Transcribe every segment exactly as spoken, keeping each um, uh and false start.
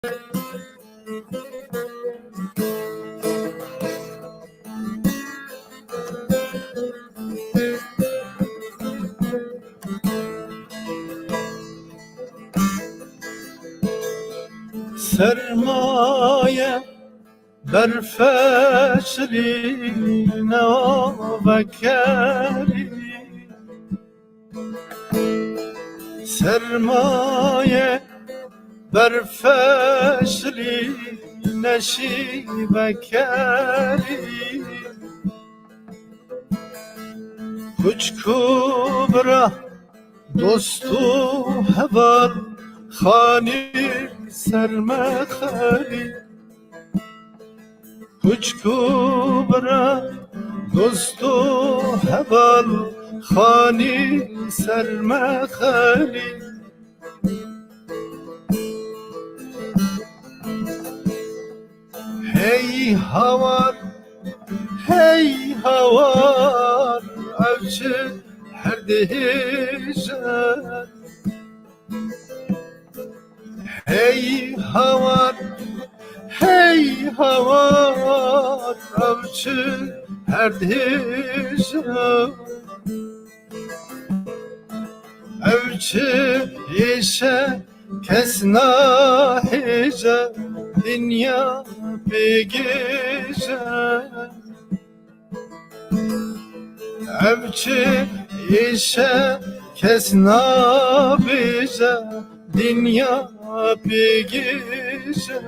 Sermaye berfe şilî nevekerî. Sermaye berfe şilî neşî vekerî. Kuçku bira, dostu heval, xanî sermexelî. Kuçku bira, dostu heval, xanî sermexelî. Hey hawar, hey hawar, ev çi her dihêje. Hey hawar, hey hawar, ev çi her dihêje. Ev çi êşe kes nahêje, dinya pêgêje. Ev çi êşe kes nabêje, dinya pêgêje.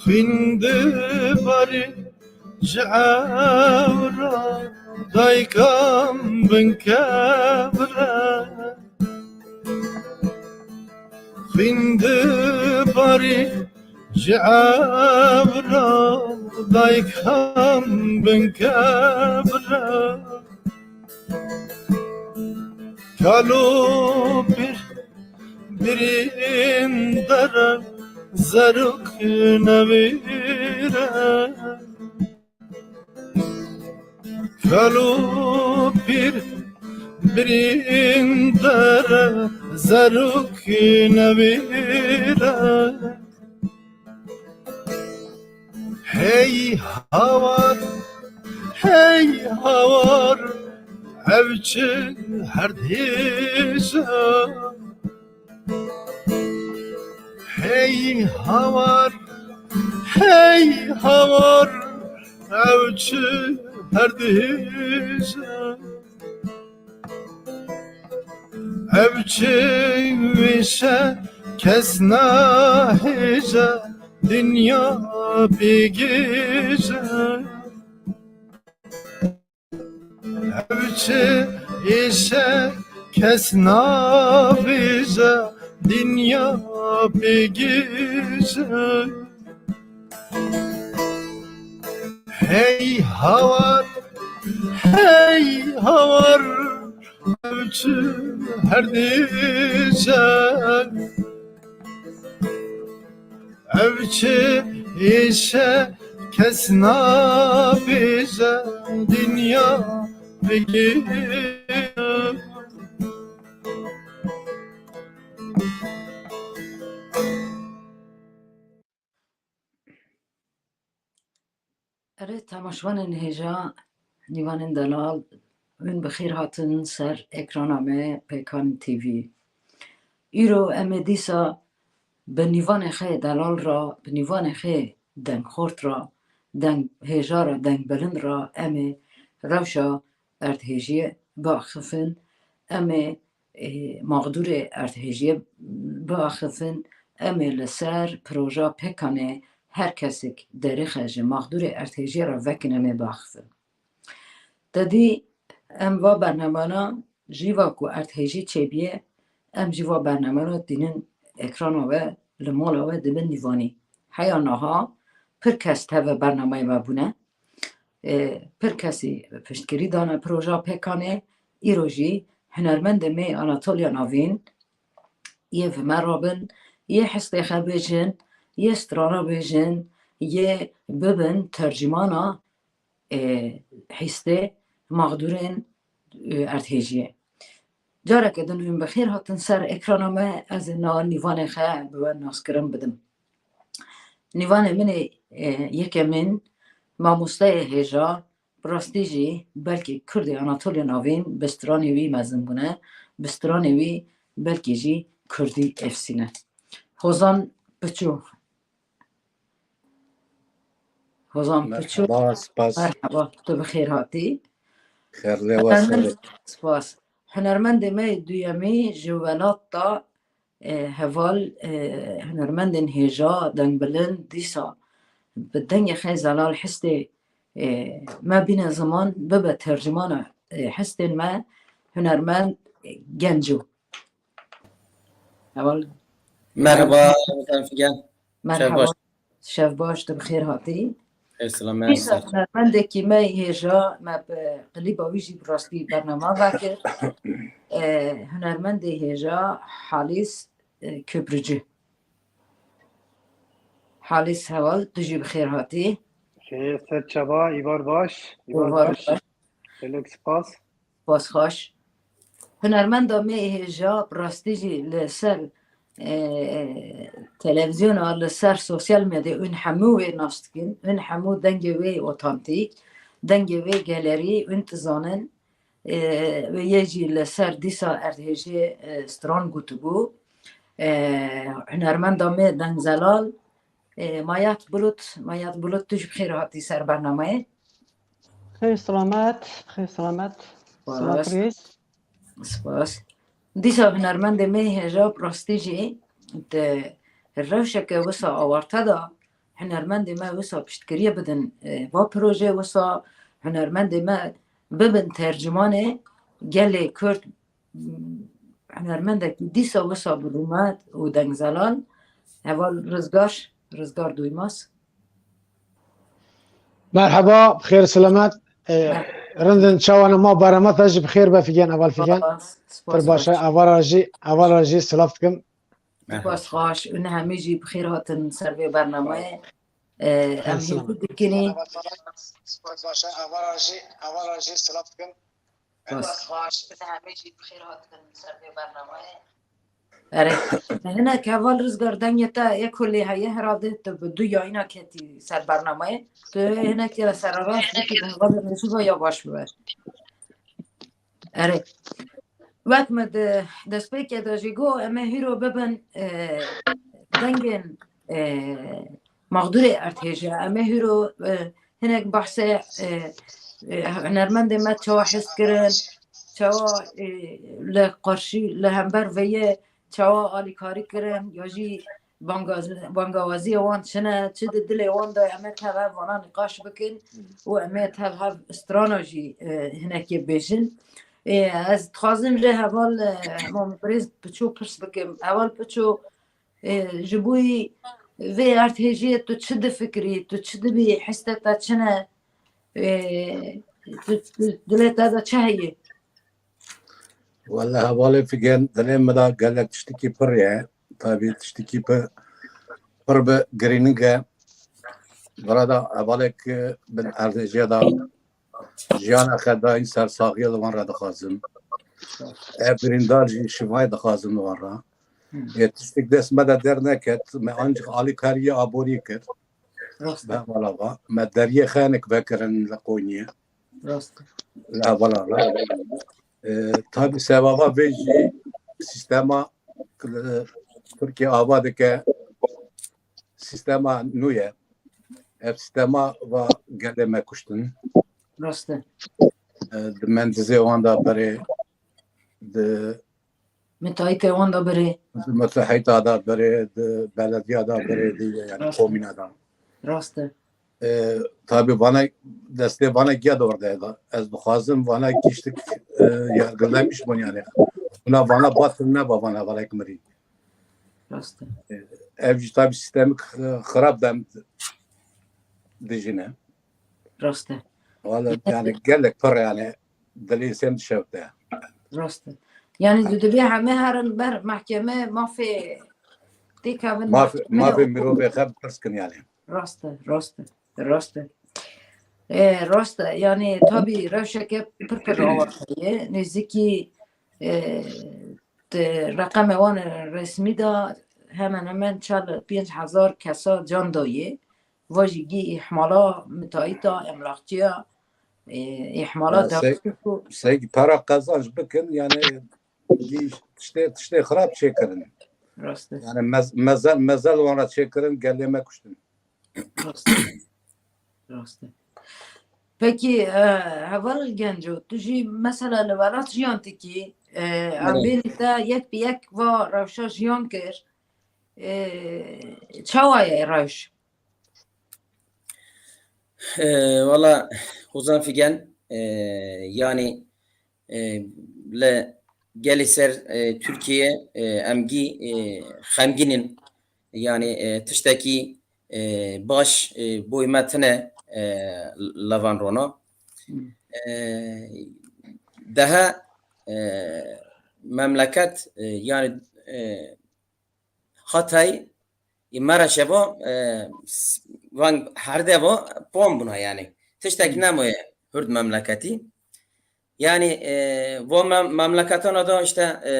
Xwîn dibarî ji ewra daykan bin kevre. Xwîn dibarî ji ewra daykan bin kevre. Kalo pîr birîndar e, zarok newêr e. Kalo pîr birîndar e, zarok newêr e. Hey hawar, hey hawar, ev çi her dihêje. Hey hawar, hey hawar, ev çi her dihêje. Ev çi wêşe kes nahêje, dinya pêgêje. Ev çi êşe kes nabêje, dinya pêgêje. Hey hawar, hey hawar, ev çi her dêje. Ev çi êşe kes nabêje, dinya bigire. Erê, temaşvanên hêja, nîvanên delal, hûn bi xêr hatin ser ekrana me Pêkan T V. Îro em ê dîsa bi nîvanê xwe delal re, bi nîvanê xwe dengxort re, deng hêja re, deng bilind re em ê rewşa erdhêjiyê biaxifin, em ê, ê, mexdûrê erdhêjiyê biaxifin, em ê li ser proja Pêkanê her kesek derêxe ji mexdûrê erdhêjiyê re vekin, em ê biaxifin. Te dî em va bernamana jî va ku erdhêjî çêbîye, em jî va bernamana tînin ekrana we, li mala we dibin nîvanî. Heya niha pir kes teve bernameyê me bûne. E, pir kesî piştgirî dane proja P K K'ê. Îro jî hunermendê me Anatoliya Navîn yê bi me re bin, yê hestê xwe bêjin, yê strana bêjin, yê bibin tercîmana, e, hîstê mexdûrên, e, erdhêjiyê. Careke din hûn bi xêr hatin ser ekrana me, ez ê na nîvanê xwe bi we naskirin bidim. Nîvanê min ê, e, yekemîn, mamosteyê hêja, bi rastî jî belkî Kurdê Anatoliya Navîn bi stranê wî mezin bûne, bi stranê wî belkî jî Kurdî efsîne. Hozan Piçû. Hozan Piçû. Merhaba, spas. Merhaba, tu bi xêr hatî. Xêr lê we Hunermend-, sere. Spas. Hunermendê me yê duyemî ji welat da, e, heval, e, hunermendên hêja, dengbilind, dîsa bi dengê xwe zelal hestê, e, me bîne ziman, bibe tercimana, e, hestên me, hunermend, e, Genco. Heval. Merhaba, Ramazan Figen. Merhaba. Şev baş. Şev baş, tu bi xêr hatî. Xêr selamet. Dîsa ser. Hunermendekî me hêja, me bi klîba wî jî bi rastî bernama vekir. E, hunermendê hêja Halîs, e, Köprücü. Halîs heval, tu jî bi xêr hatî. Xêr, ser çava, îvar baş. Îvar baş. Gelek spas. Spas xweş. Hunermenda me hêja, bi rastî jî li ser, e, televîzyona, li ser sosyal medya hûn hemû wê nas dikin, hûn hemû dengê wê otantîk, dengê wê gelerî hûn dizanin, e, wê yê jî li ser dîsa erdhêjê, e, stran gotibû. E, hunermenda me Deng Zelal, e, Mayat Bulut, Mayat Bulut, tu jî bi xêr hatî ser bernameyê. Xêr selamet, xêr selamet. Spas. Silat rêz. Spas. Dîsa hunermendê me hêja bi rastî jî di rewşeke wisa awarte de hunermendê me wisa piştgiriyê bidin, e, va projeyê wisa hunermendê me bibin tercîmanê gelê Kurd, hunermendekî dîsa wisa bi rûmet û dengzelal, heval Rizgar, Rizgar Duymaz. Merhaba, bi xêr selamet. E, Merhaba. Rindin çawan e, ma berema te jî bi xêr be Figen, heval Figen. Spas, spas. Pir baş e, hevala jî, hevala jî silav dikim. Merhaba. Spas xweş, hûn hemî jî bi xêr hatin ser vê bernameyê. E, em hêvî dikinî. Spas. Erê, hinek heval Rizgar dengê te yek holê heye, herhalde tu bi du yayîna ketî ser bernameyê. Tu hinek ya sererast bikî, bi hevalên Rêşûva ya baş bibe. Erê. Wek me di destpêkê de jî got, em ê hîro bibin, e, dengên, e, mexdûrê erdhêjê. Em ê hîro, e, hinek behsê, e, e, hunermendê me çawa hest kirin, çawa, e, li qarşî, li hember vê yê çawa alîkarî kirin, ya jî bangaz-, bangawaziyê wan çi ne, çi di dilê wan de, em ê tev hev vana nîqaş bikin û em ê tev hev strana jî, e, hinekê bêjin. E, ez dixwazim ji heval, e, Mam Birêz Piçû pirs bikim. Heval Piçû, e, ji bo vê erdhêjiyê tu çi difikirî, tu çi dibî, hestê te çi ne? E, tu, tu, dilê te de çi heye? Wele hevalê Figen, dilê min de gelek tiştekî pir ye. Tabî tiştekî pir, pir bi girînî ye. Vira da hevalek bin erdhêjiya da jiyana xwe dayîn ser saxiya li wan re dixwazim. Ev birîndar jî şivayê dixwazim li wan re. Ê tiştek dest me de derneket, me ancîk alîkariyê aborî kir. Rast e. Bi hevala va. Me deriyê xenik vekirin li Qonyê. Rast e. Li hevala va. E, tabî sebaba vê jî sîstema, e, Tirkiye ava dike, sîstema nû ye. Ev sîstema va gelê me kuştin. Rast e. E, di mendizê wan de berê, di Mitahîtê wan de berê. Di mitahîta de berê, di belediya de berê, di, yani, rast e, komîna de. Rast e. E, tabî vana destê vana giya de orada da. Ez dixwazim vana kiştik, e, yargılamış bun yani. Buna vana batıl ne ba vana vana mirî. Rast e. E, ev jî tabî sîstemik xirab dem dijîne. Rast e. Wala yani gelek pir yani dilê sêm dişewte. Rast e. Yani tu dibê heme herin ber mehkeme mafê têkevin mafê mirovê xev pirs kin yani. Rast e, rast e, rast e. E, rast e, yani tabî rewşeke pir pir awarte ye. Nêzîkî e, di reqemê wan resmî de hemen hemen çar pênc hezar kesa can dayê. Va jî gî îhmala mitayîta emlakçiya, e, îhmala Ya, se- dewletî ku Seyk para qazanç bikin yani gî tiştê tiştê xirab çêkirin. Rast e. Yani mez, mezel mezel wan re çêkirin gelê me kuştin. Rast e. Rast e. Pekî e, heval Genco, tu jî mesela li welat jiyan dikî, e, em Evet. bêrî te yek bi yek va rewşa jiyan kir. E, çawa ye rewş? E, Wala Hozan Figen, e, yani e, li gelê ser e, Tirkiye e, em gî e, xemgîn in. Yani e, tiştekî e, baş e, boy me tine e, levan rona. E, daha e, memleket e, yani e, Hatay, e, Maraşê vo, e, s- van herde vo pom buna yani. Tiştek nemaye hurd memleketî. Yani e, vo mem- memleketana da işte e,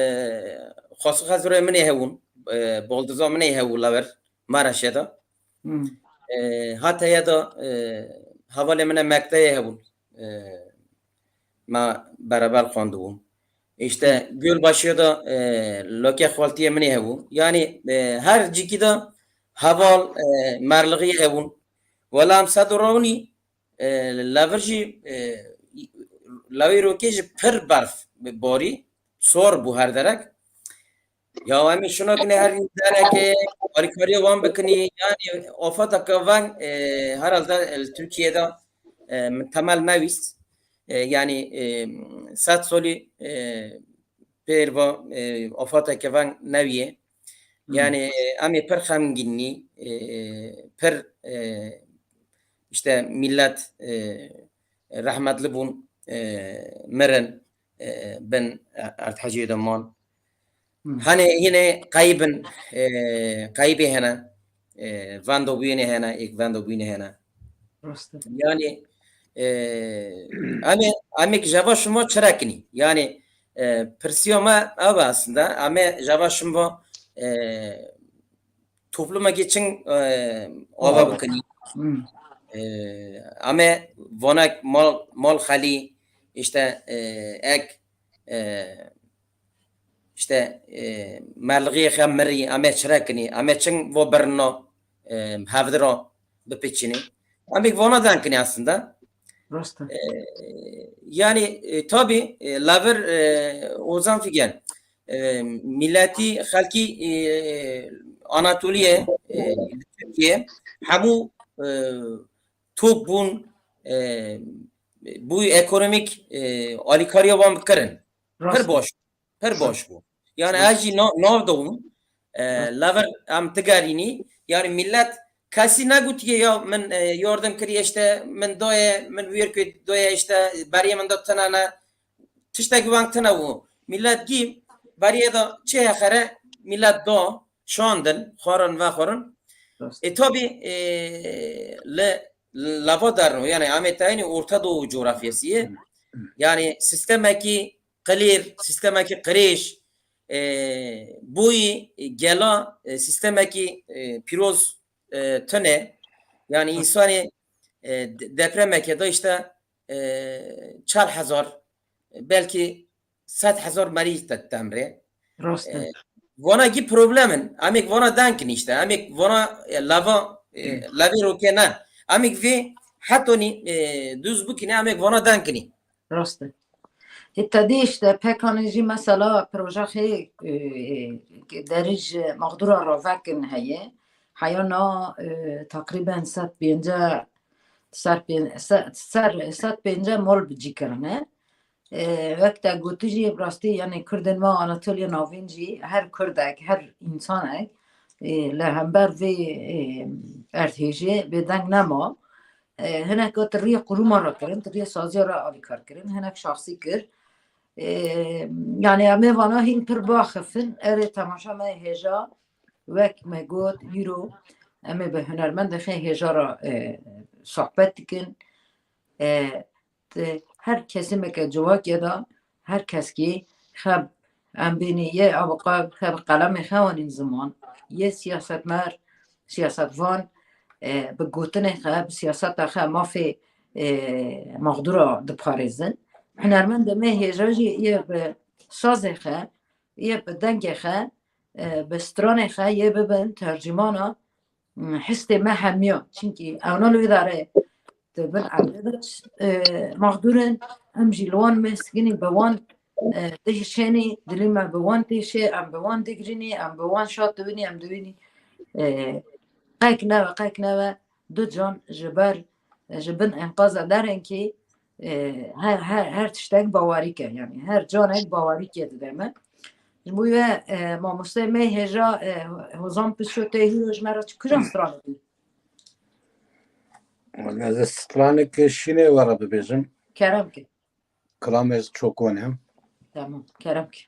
xasu xezurê minê hewun, e, boldiza minê hewu laver Maraşê da. Hmm. E, Hatayê da e, hevalê min e Mekteyê hebûn. E, me beraber xwendibû. İşte Gölbaşı'ya da e, loke xaltiyê minê hebû. Yani e, her cîkî de heval e, merliğî hebûn. Wela em sed û rewnî e, levir jî e, lewê rokê jî pir berf borî, sor bû her derek. Ya em ê şino kinê her dereke alîkariya wan bikinî, yani afateke van e, herhalde li Tirkiyê de e, min temel newîst. E, yani e, sed solî e, pêr va e, afateke van newiye. Yani e, em ê pir xemgînî, e, pir e, işte millet e, rehmetli bûn, e, mirin e, bin erdhecê de man. Hmm. Hani yine kaybın, e, kaybê hene, e, vendo bûyêne hene, êk vendo bûyêne hene. Rast e. Yani e, em ê, em ê java şima çira kinî. Yani e, pirsiya me ev e aslında. Em ê java şima e, toplumekî çin e, ava bikinî. Hmm. E, Em ê vonek mal, mal xelî, işte e, ek e, işte e, merliğê xe mirî, em ê çira kinî, em ê çin vo birno e, hevdiro bipiçinî. Em ê vona dan kinî aslında. Rast e. Yani e, tabi e, lavir e, Ozan Figen e, milletî xelkî e, Anatoliye e, Tirkiye hemû e, top bûn e, bû ekonomik e, alîkariya wan bikirin. Rast Pir e. baş. Pir baş bû. Yani ez jî nav, nav dawim. E, lavir em tigerînî. Yani millet kesî negotiye ya min e, yardım kiriye işte min daye, min wîr kê daye işte beriyê min da tine ne. Tiştek weng tine bû. Millet gî beriyê da çi hexere millet da şandin, xwarin vexwarin. Rast. E tabi e, li lava derno yani Amê tayînî Orta Doğu coğrafyası ye. Yani sistemekî qilêr, sistemekî qirêj, e, boyî gela e, sistemekî e, pîroz e, tune. Yani insanê e, de- depremeke de işte e, çar hezar, belkî sed hezar merî te temrê. Rast e. E, Vana gî problemin. Amêk vana denkinî işte. Amêk vana e, lava e, lavê roke ne. Amêk vê hetonî e, duz bikine, amêk vana denkinî. Rast e. Hê te dî işte pekanê jî mesela proje xê e, derij mexdura ravekin heye. Heya na e, teqrîben sed pêncî ser pê- se- ser sed pêncî mol bi cî kirine. E, wek te gotî jî bi rastî yani Kurdên me Anatoliya Navîn jî her Kurdek, her însanek e, li hember vê, e, erdhêjê bêdeng nema. E, hinek tu riyê qurûma re kirin, tu riyê saziya re alîkar kirin, hinek şaxsî kir. E, yani em ê vana hîn pir biaxifin, erê temaşa me hêja, wek me got, îro em ê bi hunermendê xê hêja re, e, sohbet dikin. E, Di her kesimeke civakê de her keskî xeb em bînî yê ew xeb xeb qelemê xewanîn ziman, yê siyasetmer, siyasetvan, e, bi gotinê xe, bi siyaseta xe mafê, e, mexdûra diparêzin. Hunermendê me hêja jî yê bi sazê xe, yê bi dengê xe, e, bi stranê xe yê bibin tercîmana, mm, histê me hemiya. Çimkî ewna li wê darê di bin erdê de, e, mexdûr in. Em jî li wan mêskinî bi wan, e, dihişênî, dilî me bi wan têşê, em bi wan digirînî, em bi wan şa dibînî, em dibînî, e, qek neve, qek neve du can ji ber, ji bin enqaza derenkî, e, her, her, her tiştek bawerî ke, yani her canek bawerî ke dide me. Ji bo wê, e, mamosteyê me hêja, e, Hozan Pişo tê hîro ji me re çi kujan stranekî? Ez stranek şînê we re bibêjim. Kerem ke. Kilamê ez çokonem. Tamam, kerem ke.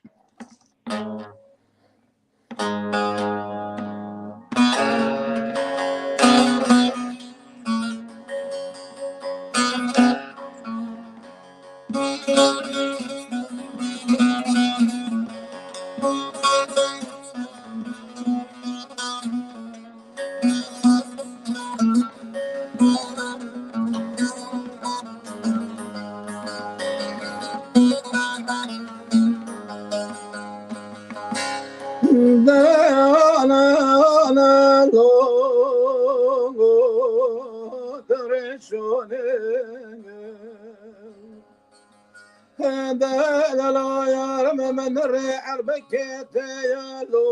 Delala yar me, min rê erbekê te ya lo,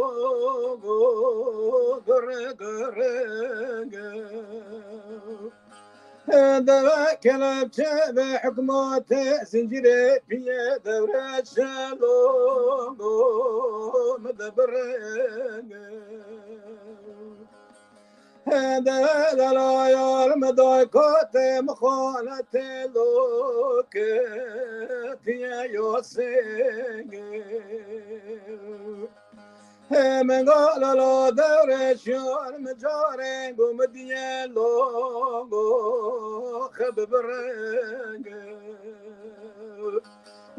gurre, gurre. Deve kelepçe ve hukmatê zincirê piye devre şelo, mi de birenge. Hende dela yar me day kate mi xanete lo ke tiye yo senge. He me gala la dere şiyar me care go me diye lo go xebe birenge.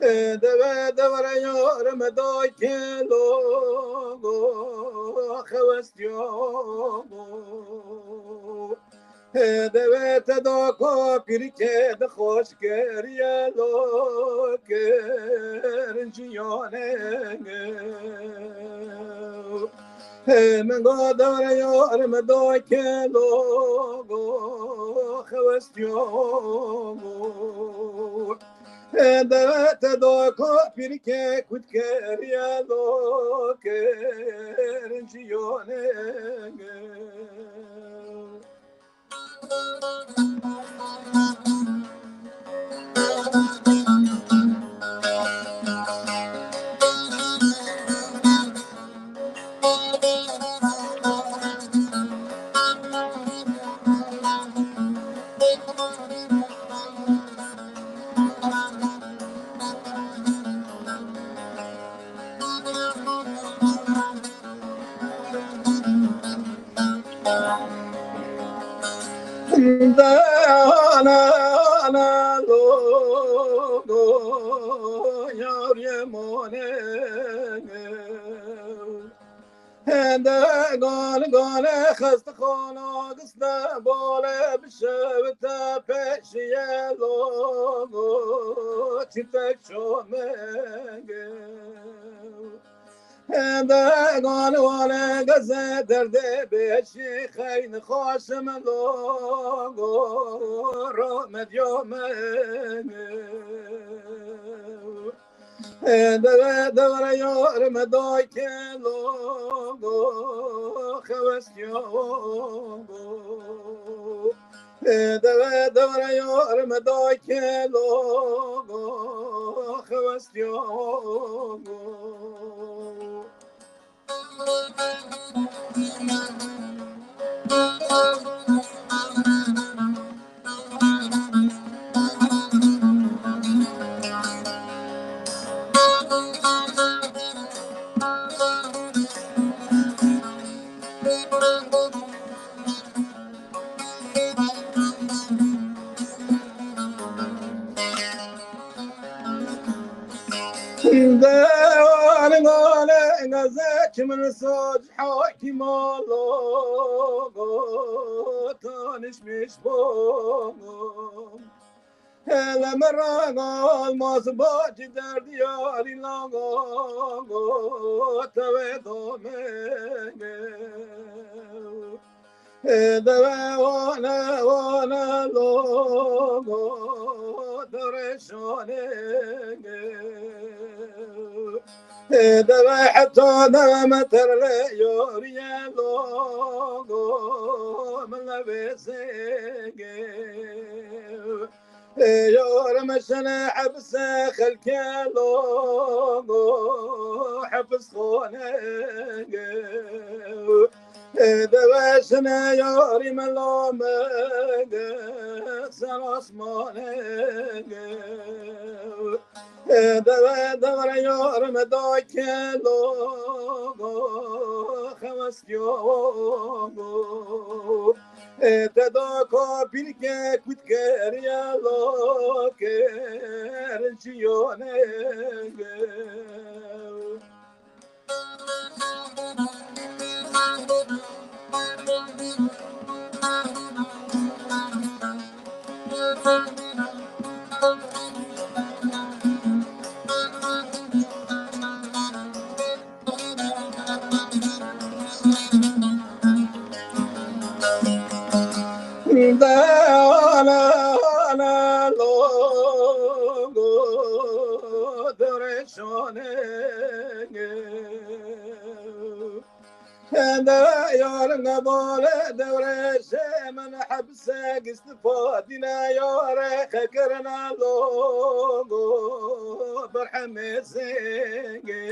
Deve devre yar me day kelo, xewestiyo. Deve te da kapirke de xoş keriye lo, kerin jiyane. He min go devre yar me day kelo, xewestiyo. Deve te da kapirke kut keriye lo, kerin jiyane. Dana, dana, lo, lo, yar yemane. Hende gane gane xestexana giste bale bi şev te peşiye lo, lo, çitek şomenge. Hende gane gane geze derde beşi xeyn xaşim lo, lo, rahmet yomenge. Deve devre yar me day kelo, xewestiyo. Deve devre yar me day kelo, xewestiyo. Dewan gole gazek min soc hakim olo tanışmış bom. Hele mera galmaz bacı derdi yari lago teve domenge. Deve wane wane logo dore şonenge. Deve heta deve meterle yoriye logo mle bezenge. Yar meşene hepse xelke logo hepis xonenge. Deveşine yarî mela menge ser asmanenge. Deve devre yarî me dayke logo xemes yogo. Te da kapîrke kut keriya loke rinciyonenge. Dana, dana, longo, dore şonenge. Hende yar nebale dewre şe min hepse gist padine yare xekirine longo berhemê zenge.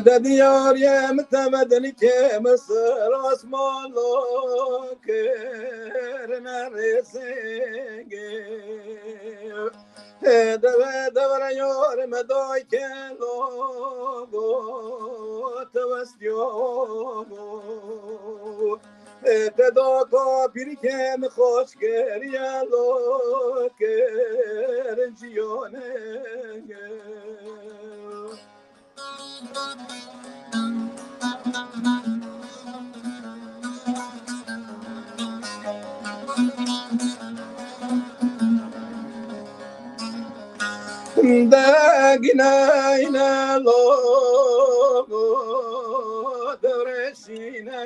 De diyar ye min te me dilike min ser asman lo kirine rê zenge. Deve devre yar me dayke logo te westiyogo. Te da kapîrke min xweş keriye loke rinciyonenge. Degîneyne lo dereşîne.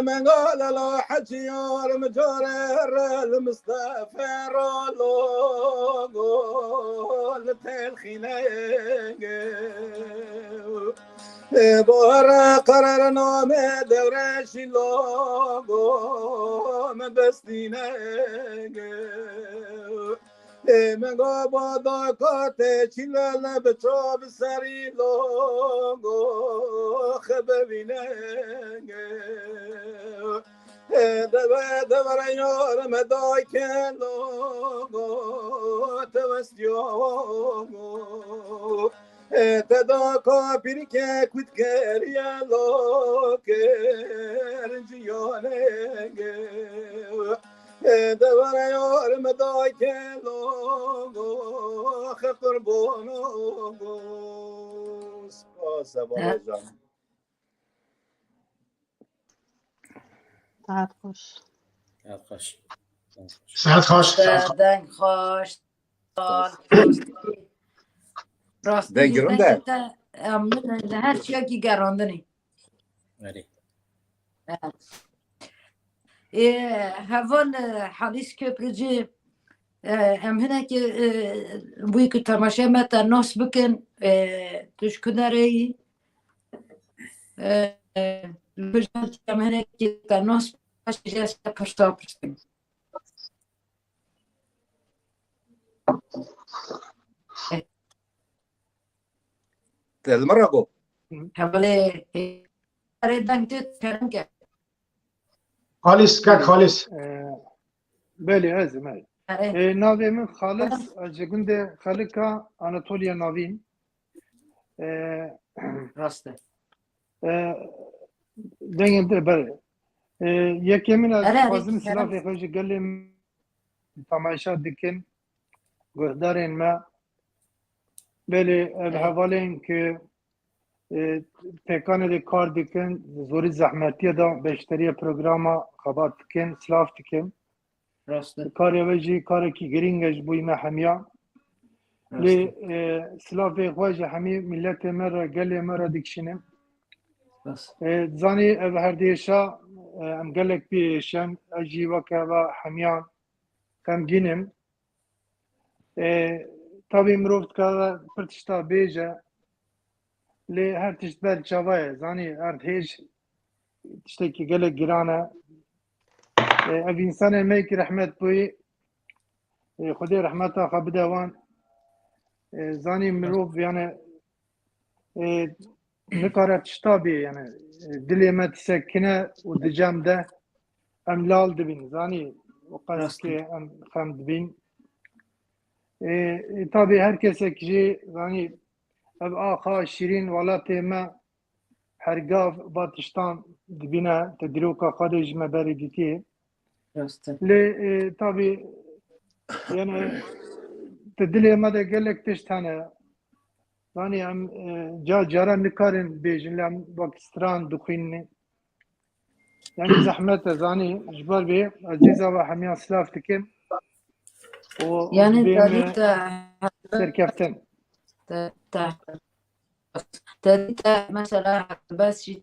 Mengala la heciyar mi care re li Mistefe ra lo li telxîne. Bahar qerar name dewre şî lo mi bestîne. Ê min go bada kate çîlele bi çav serî longo xebevîne. Ê deve devre yar me dayke longo te westiyogo. Ê te da kapîrke kut keriye loke rinciyonenge. Devara yar me dayke longo xeqir bono. Spas e baba can. Saet xweş. Saet xweş. Saet xweş. Saet xweş. Deng xweş. Spas. Rastî. Rastî. Deng jî girin dengê de. Te, em, min li her çiyakî gerandinê. Erê. Ê, heval, e, Halîs Köprücü, e, em hinekî, e, bûyî ku temaşe me te nas bikin, e, tu ji ku derê yî? E, e, em hinekî te nas bikin, ez te pirsa pirsim. Te li min re got. Hevalê, e, erê deng tu kerem ke. Xalîs, kek Xalîs. E, belê, ez im, ez. Erê. E, navê min Xalis, ez ji gundê Xelika Anatoliya Navîn. E, Rast e. e, dengê te belê. E, yekemîn ez Erê, erê, dixwazim kerem. Silavê xwe ji gelê min temaşa dikin, guhdarên me. Belê, ev Erê. hevalên ki e, pêkanê de kar dikin, zorî zehmetiye de beşdariya programa xebat dikin, silav dikin. Rast e. Karê ve jî karekî girîng e ji bo me hemiya. Lê Rast e. e, silavê xwe ji hemî miletê me re, gelê me re dikişînim. Rast. E, zanî ev herdêşa e, em gelek pê êşen, ez jî weke ve hemiyan xemgîn im. E, tabî mirov dikare pir tişta bêje, lê her tişt ber çava ye. Zanî erdhêj tiştekî gelek giran e. E, ev însanê me ki rehmet bûyî, e, Xwedê rehmeta xwe bide wan. E, zanî mirov yani e, nikare tişta bê yani e, dilê me disekine û di cem de em lal dibîn. Zanî û qas Rast e. ki em xem dibîn. E, e, tabî her kesek jî zanî ev axa şîrîn welatê me her gav va tiştan dibîne, te dîroka xwe de ji me berê dîtî. Rast e. Lê e, tabî yani di dilê me de gelek tişt hene. Zanî em e, ca cara nikarin bêjin lê em wek stran dixwînin. Yani zehmet e zanî ji ber vê ez dîza ve hemiyan silav dikim. Û Yani bê tevî me te serkeftin. te te tevî te mesela bes jî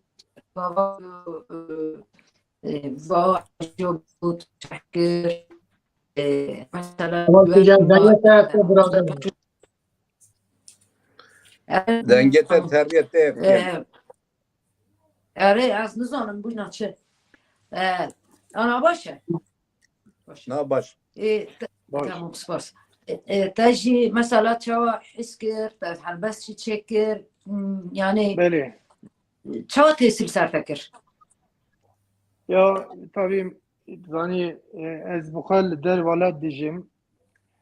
bava e, va jo got çekir e, mesela Ama güven hocam, var. dengê te çok bırakın. Erê, Dengê te tamam. Terbiye te. E, Erê, ez nizanim bûna çi. E, Ana baş e. Baş. Na baş. E, te- Baş. Tamam, spas. E, e, te jî mesela çawa his kir, te helbest jî çêkir, hmm, yani Belê. çawa tesîr ser te kir? Ya tabî zanî e, ez bi xwe li der welat dijim.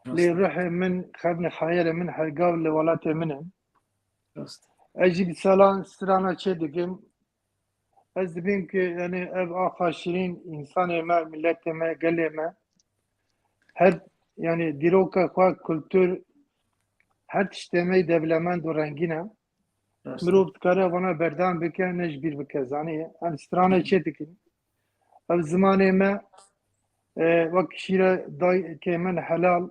Lê ruhê min, xevnê xeyalê min her gav li welatê min in. Rast. Ez jî bi salan strana çê dikim. Ez dibînim ki yani ev axa şirîn, însanê me, miletê me, gelê me, her yani dîroka xwe, kultur, her tiştê me dewlemend û rengîn e. Rast. Mirov dikare vana berdewam bike, ne ji bîr bike. Zanî em strana çê dikin. Ev zimanê me e, wek şîre dayikê min helal,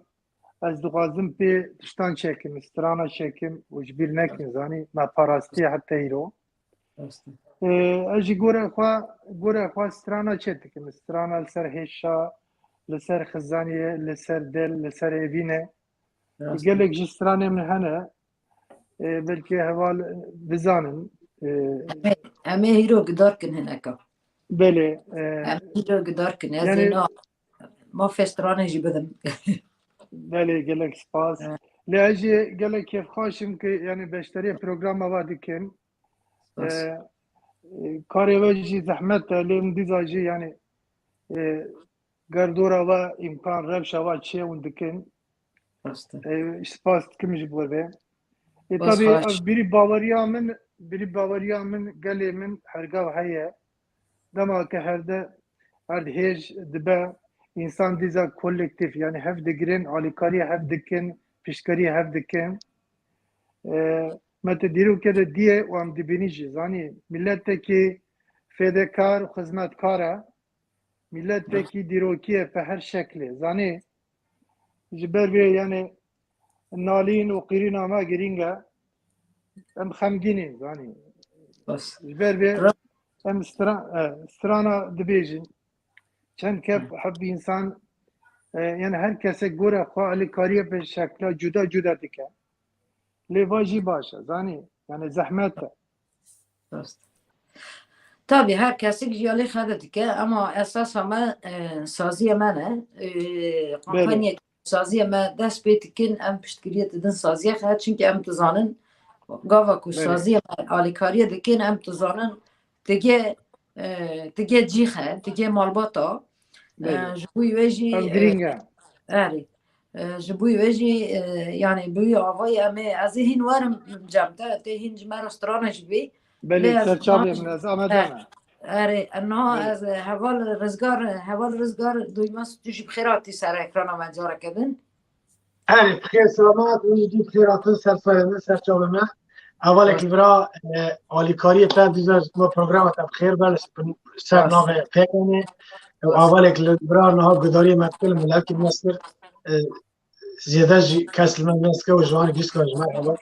ez dixwazim pê tiştan çekim, strana çekim û ji bîr nekin, zanî me parastî heta îro. Rast. E, ez jî gore xwe, gore xwe strana çê dikim. Strana li ser hêşa, li ser xizaniyê, li ser dil, li ser evînê. Rast. Gelek jî stranê min hene. E, belkî heval bizanin. E, Em ê hîro gidar kin hineka. Belê. E, Em hîro gidar kin. Ez Yani- êna mafê stranê jî bidim. Belê, gelek spas. Evet. Lê ez jî gelek kêfxweş im ki yani beşdarî programa va dikim. Spas. E, e, karê we jî zehmet e, lê min dîza jî yani e, gerdora we îmkan rewşa we çê hûn dikin. Rast e. E, spas dikim ji bo vê. E, Spas tabî xweş. Ev bîrî baweriya min, bîrî baweriya min, gelê min hergav heye. Dema ke herde erdhêj dibe, însan dîza kolektîf, yani hev digirin, alîkariyê hev dikin, piştgiriyê hev dikin. E, me te dîrokê de diyê û em dibînî jî, zanî, miletekî fêdekar û xizmetkar e. Miletekî dîrokî ye bi her şeklê. Zanî, ji ber vê yani nalîn û qîrîna me girîng e. Em xemgîn in, zanî. Bas. Ji ber vê Ra- em stra- e, strana dibêjin. Çend kep heb însan e, yani her kesek gore xwe alîkariyê bi şekla cuda cuda dike. Lê va jî baş e, zanî. Yani zehmet e. Rast. Tabî her kesik ji alî xwe de dike, ama esasa me e, saziyê me ne. E, kampanyek saziyê me dest pê dikin, em piştgiriyê didin saziyê xwe, çimkî em dizanin gava ku Belê. saziyê me alîkariyê dikin, em dizanin tigê, e, tigê cîx e, tigê malbata. E, Belê. Ji bo wê jî, Ev e, girîng e. Erê. E, ji bo wê jî, e, yani bi wî avayî em ê, ez ê hîn werim cem te, tê hîn ji me re strana jî bî. Belê, Lê ez serçavê dizanim min, ez e, amedan e. Erê, niha Belê. ez, e, heval Rizgar, heval Rizgar Duymaz, tu jî bi xêr hatî ser ekrana me careke din. Erê, bi xêr selamet, hûn jî bi xêr hatin ser sayê me, ser çavê me. Hevalek Rast. li vira, e, alîkariyê te dîza ji bo programa te bi xêr be, li ser Rast. navê pêkanê. Rast. Hevalek li vira niha gudariyê me dikir, li miletê me sir, e, zêde jî kes li me nêzike û ji wan gîska ji me heval.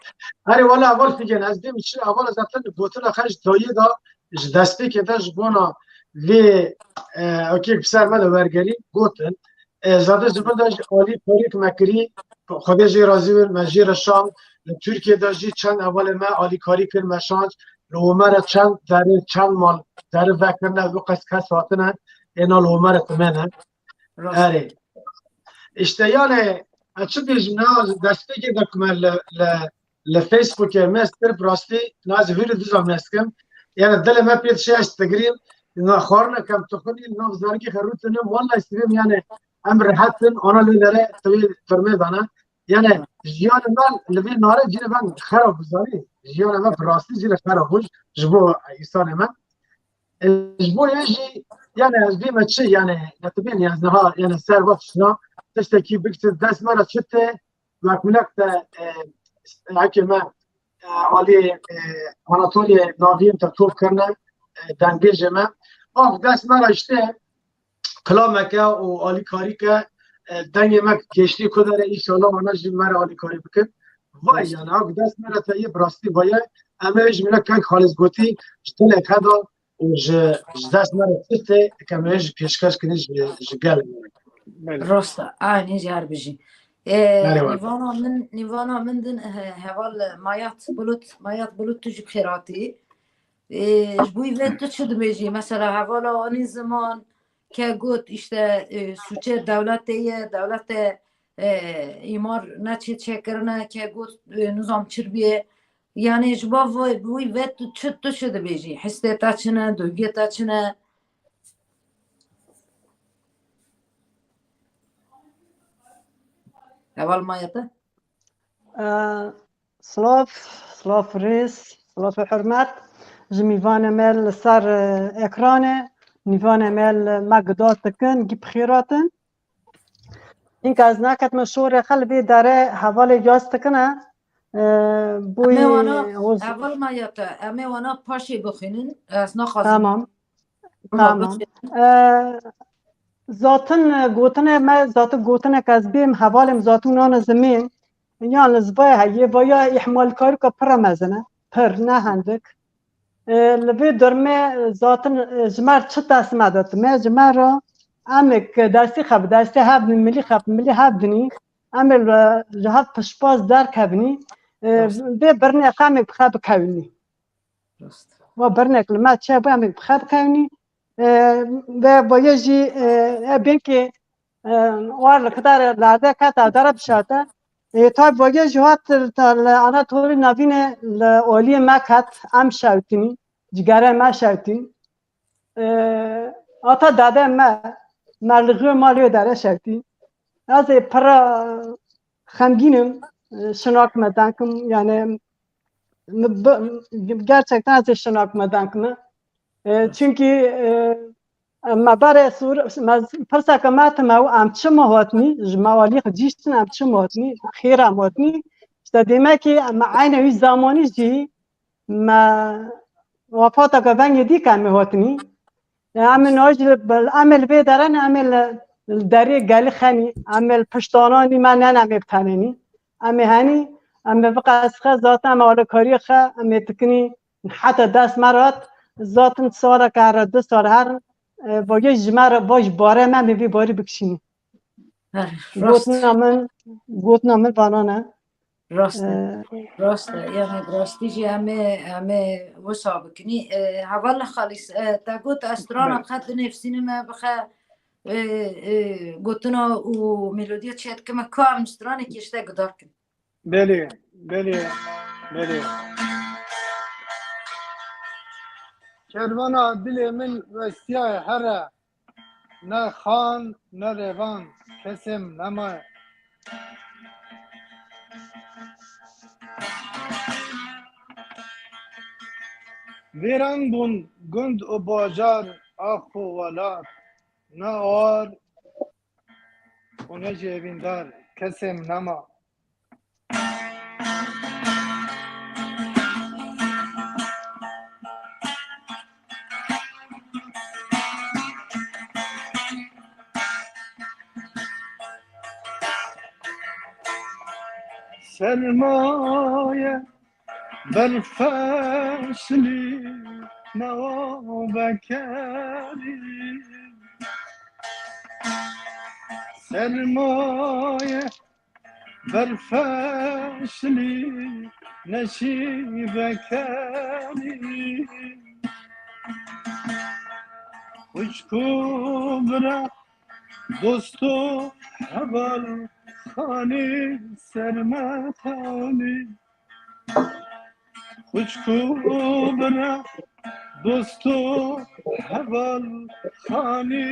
Erê, wala heval Figen, ez dêm çi heval zaten gotina xwe ji dayê da, ji destpêkê de ji bona vê, e, okê, bi ser me de wergerî gotin. E, zade ji vir de jî alîkariyek me kirî, Xwedê jê razî bin, me jê re şand. Li Tirkiyê de jî çend hevalê me alîkarî kir, me şand. Li Omer re çend derê, çend mal derî vekirine, wî qas kes hatine, êna li Omer re timêne. Rast. Erê. Îşte yani, ez çi bêjim, ne, destpêkê de ku me li, li, li Facebookê me stir bi rastî, ne, ez hûrî diza me skim. Yani dilê me pê dişe ez digirîm, na xwarine kem tuxunî, nav zarikê xerûtinim, wallahî sibêm yani, em rehet in, ana lê dere tevî firmê dane. Yani, jiyanê me li vê nare cînê ben xerab bû, zanî. Jiyanê me bi rastî cînê xerab bû ji bo îsanê me. E, ji bo yê jî, yani, ez bê me çi, yani, netibên, yani, niha, yani, ser va tiştna, tiştekî biktir, dest me re çi tê, wek minek te, e, heke me, e, alî, e, Anatoliye naviyên te top kirine, e, dengêjê me. Av dest me re işte, kilameke û alîkarîke, e, dengê me kêştî ku dere, înşallah wana jî me re alîkarî bikin. Vay Rast. yani, av dest me re te yê bi rastî vaye, em ê ji minek kek Xalîs gotî, ji dilê xwe da û ji, ji dest me re tiştê, ke me jî pêşkeş kirin ji, ji gelê me. Belê. Rast e, aynî jî her bijî. E, Merhaba. Nîvana min, nîvana min din, e, heval Mayat Bulut, Mayat Bulut tu jî bi xêr hatî. E, ji bo vê tu çi dibêjî? Mesela hevala anî ziman, ke got, işte, e, sûçê dewletê ye, dewlete, e, îmar neçê çêkirine, ke got, e, nizam çi bûye. Yani ji bo vê, wî vê tu çi, tu çi dibêjî? Histê te çi ne, duyguê te çi ne? Heval Mayat e? Ee, Silav, silav rêz, silav hurmet ji mîvanê me li ser, e, ekranê, mîvanê me li me guda dikin, gî bi xêr hatin. Înka ez naketime şorê xwe li vê derê hevalê yaz dikine, e, Em ê boyî wana, hoz- heval Mayat e, em ê wana paşê bixwînin, ez naxwazim. Tamam. Ama Tamam. bixwînin. E, zatin, e, gotine me, zatin gotinek ez bêm, hevalê min zatin nane zimên. Yalnız vay heye, vaya îhmalkarîka pir mezin e. Pir, ne hindik. E, li vê durmê zatin, e, ji me re çi dest me de dime, ji me re em ê destî xwe bi destê hev dinî, milî xwe bi milî hev dinî, em ê li, ji hev piştbaz derkevnî, e, Rast. vê birnê xwe em ê bi xwe bikewinî. Rast. Wa birnek li me çi hebû, em ê bi xwe bikewinî. E, ve boye jî, e, e, belkî, e, war li kidar lerde ket, ew dere bişarte. E, tabi boye jî hat li, li Anatolî navîne li oliyê me ket, em şewtînî, cigere me şewtîn. E, ata dade me, me li xwe malê dere şewtî. Ez ê pira xemgîn im, e, şinak me deng im, yani, mi bi-, gerçekten ez ê şinak me deng me. E, çünkü, e, me berê sûr, me, pirseke me time û em çi me hotnî, ji me alî xwe cîştin em çi me hotnî, xêr em hotnî. İşte demek ki me eyne wî zamanî jî me wefateke vengê dî ke em ê hotnî. Em ê naj, em ê li vê dere ne, em ê li, li derê gelî xenî, em ê li piştananî me ne, em ê bi tenê nî. Em ê henî, em ê viqesxe zaten em ê alîkariyê xwe, em ê dikinî heta dest me rat, zaten saleke here, du sal her, e, bagê ji me re, vaj bare me, em ê vî barî bikişînî. Her, rast. Gotina min, gotina min vana ne. Rast e. Ee, Rast e. Yani bi rastî jî em ê, em ê wisa bikinî. Ee, heval Xalîs, e, te got ez strana Belê. bi xwe dinivîsînim, e, bi xwe, e, e, gotina û melodiya çêdikime, ka em stranekî ji te guhdar kin. Belê, belê, belê. Kervana dilê min westiyaye here, ne xan, ne rêvan, kesê min nemaye. Vêran bûn gund û bajar, ax û welat, ne awar û ne jêvîndar, kesê min nema. Sermaye berfeşlî newa bekerî. Sermaye berfeşlî neşî bekerî. Xwişk û bira, dost û heval, xanî sermetanî. Xwişk û bira, dost û heval, xanî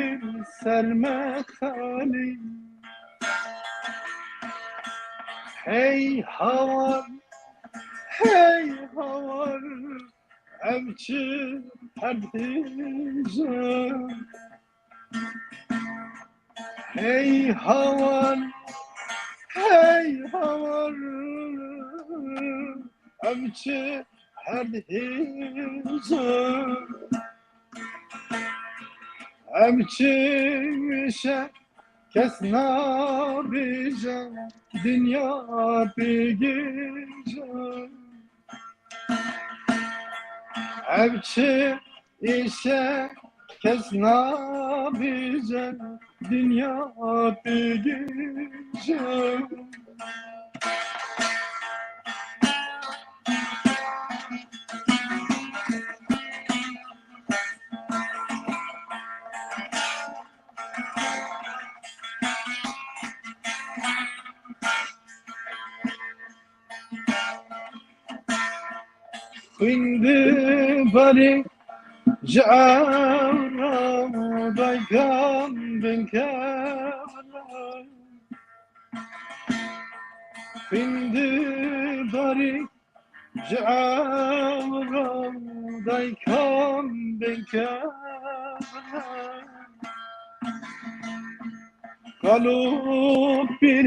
sermetanî. Hey hawar, hey hawar, ev çi herdhîje. Hey hawar, hey hawar, ev çi herdhîje. Ev çi wêşe kes nabêje, dinya pê gêje. Ev çi êşe kes nabêje, dinya pê gêje. Xwîn dibarî ji ewra daykan bin kevra. Xwîn dibarî ji ewra daykan bin kevra. Kal û pîr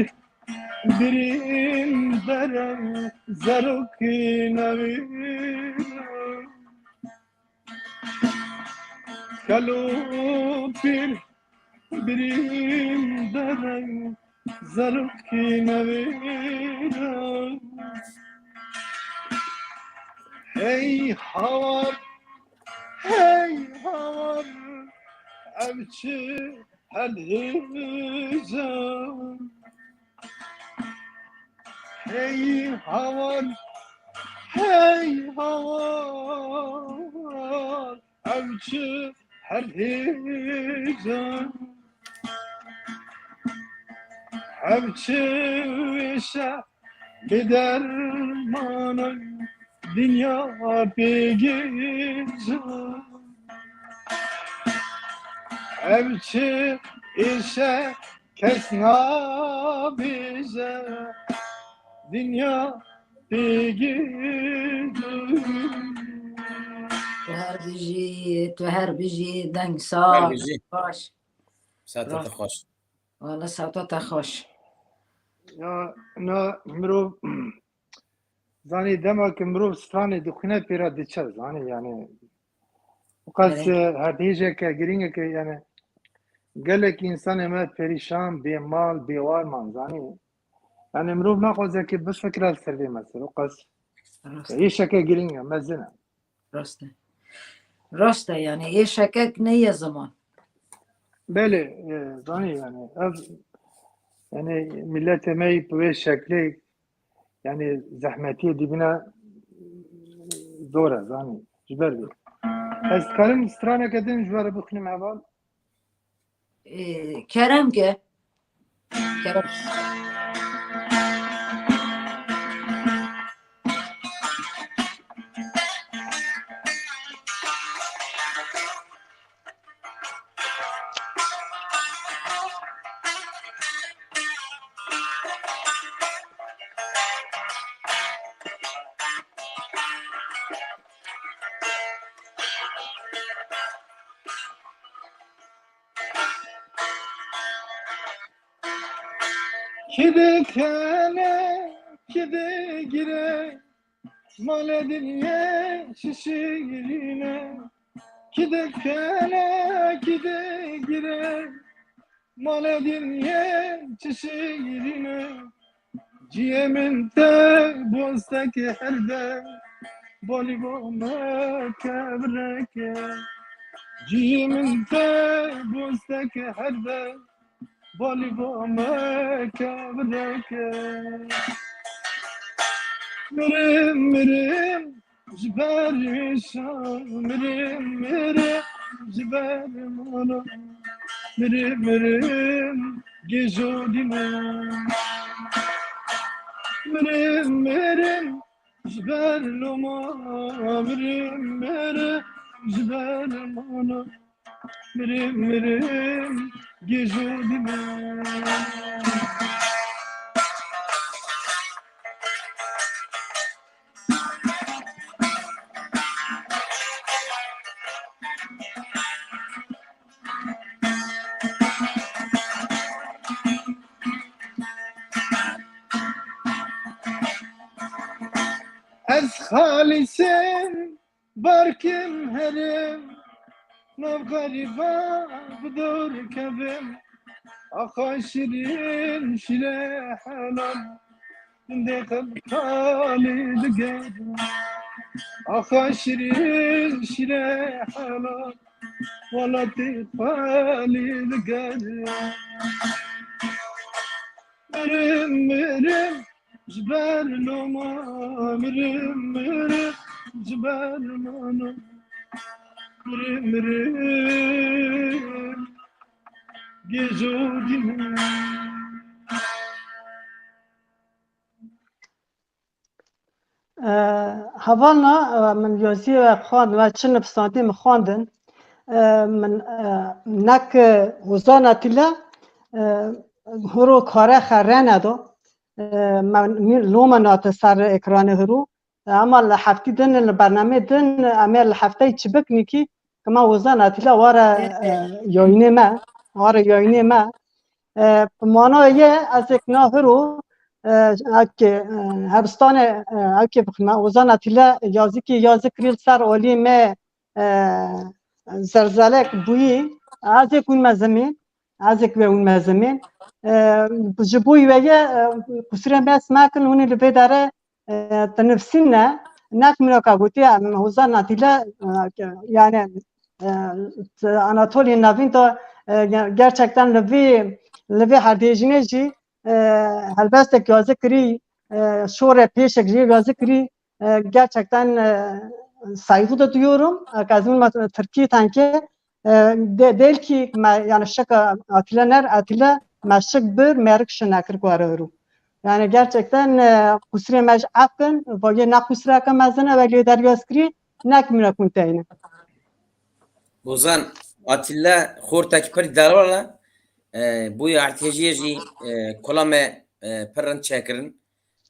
birîndar in, zarokî newîr in. Kal û pîr birîndar in, zarokî newîr in. Hey hawar, hey hawar, ev çi herdhîje. Hey hawar, hey hawar, ev çi herdhîje. Ev çi wêşe bê dermanan, dinya pê gêje. Ev çi êşe kes nabêje, dinya pê gêje. Tu her bijî, tu her bijî, deng saz, Her bijî. Baş. Saeta te xweş. Wala saeta te xweş. Ya, na mirov, zanî, dema ki mirov stranê dixwîne pê re diçe, zanî, yani. Qas, Evet. E, herdhêjeke girîngeke, yani, gelek însanê me perîşan, bêmal, bêwar man, zanî. Yani, mirov naxwaze ki bifikre ser vê mesele, qas. Rast. Hêşeke girîng e, mezin e. Rast e. Rast e, yani, êşekek ne ye ziman. Belê, e, zanî, yani, ev, yani, milletê me yî bi wê şeklê, yani, zehmetiyê dibîne zor e, zanî, ji ber vê. Ez dikarim straneke din ji we re bixwînim heval? Ee, kerem ke. Kerem. Kide kene, kide gire, male dinyê çi şîrîne. Kide kene, kide gire, male dinyê çi şîrîne. Ciyê min te bostekê herde, balî bo me kevireke. Ciyê min te bostekê herde, balî bo me kevireke. Mirim, mirim, ji ber şa, mirim, mirim, ji ber mala, mirim, mirim, gêjo dîne. Mirim, mirim, ji ber loma, mirim, mirim, ji ber mala, mirim, mirim, gêjo dîne. Ez xalîsim, berkim herim, nav xerîba bi dor kevim. Axa şirîn, şîre helal, gundê xelqalî digerim. Axa şirîn, şîre helal, welatê xalî digerim. Mirim, mirim, ji ber loma, mirim, mirim, ji ber loma, mirim, mirim, gêjo dîne. Hevalna, min yaziyê we xwend, we çi nivîsandî min xwendin. Min, nek Hozan Atîle, hiro kare xerrene do. Me loma nate ser ekranê hiro. Ama li heftî din, li bernamê din, em ê li hefteyê çi bikin kî, kima Hozan Atîle ware, e, yayînê me, ware yayînê me. E, bi manayê ye, ez ê kina hiro, e, eke, e, hebistanê, e, eke bixime, Hozan Atîle yazikî yazî kirî li ser aliyê me, e, zelzelek bûyî, ez ê hûn me zimîn, ez ê wê hûn me zimîn. E, ji bo wê ye, e, qusirê me ez mekin, hûn ê li vê derê, e, dinivîsîne, nek min weka gotiye, em Hozan Atîle, e, yani, e, Anatoliya Navîn de, e, ge-, gerçekten li vî, li vî herdêjînê jî, e, helbestek yazî kirî, e, şorê pêşek jî yazî kirî, e, gerçekten, e, saygı da duyuyorum. E, kazım ma-, Türkiye tanki, e, de-, değil ki me, yani şaka Atilla ner, Atilla meşik bir merik şinakir kuarı. Yani gerçekten, e, kusure mej afkin, vage ne kusura ka mezine ve lider yazkiri, ne kimine kunteyne. Ozan, Atilla xortekî pir delal e. E, bûyî artêjiyê jî, e, kola me, e, pir rind çêkirin.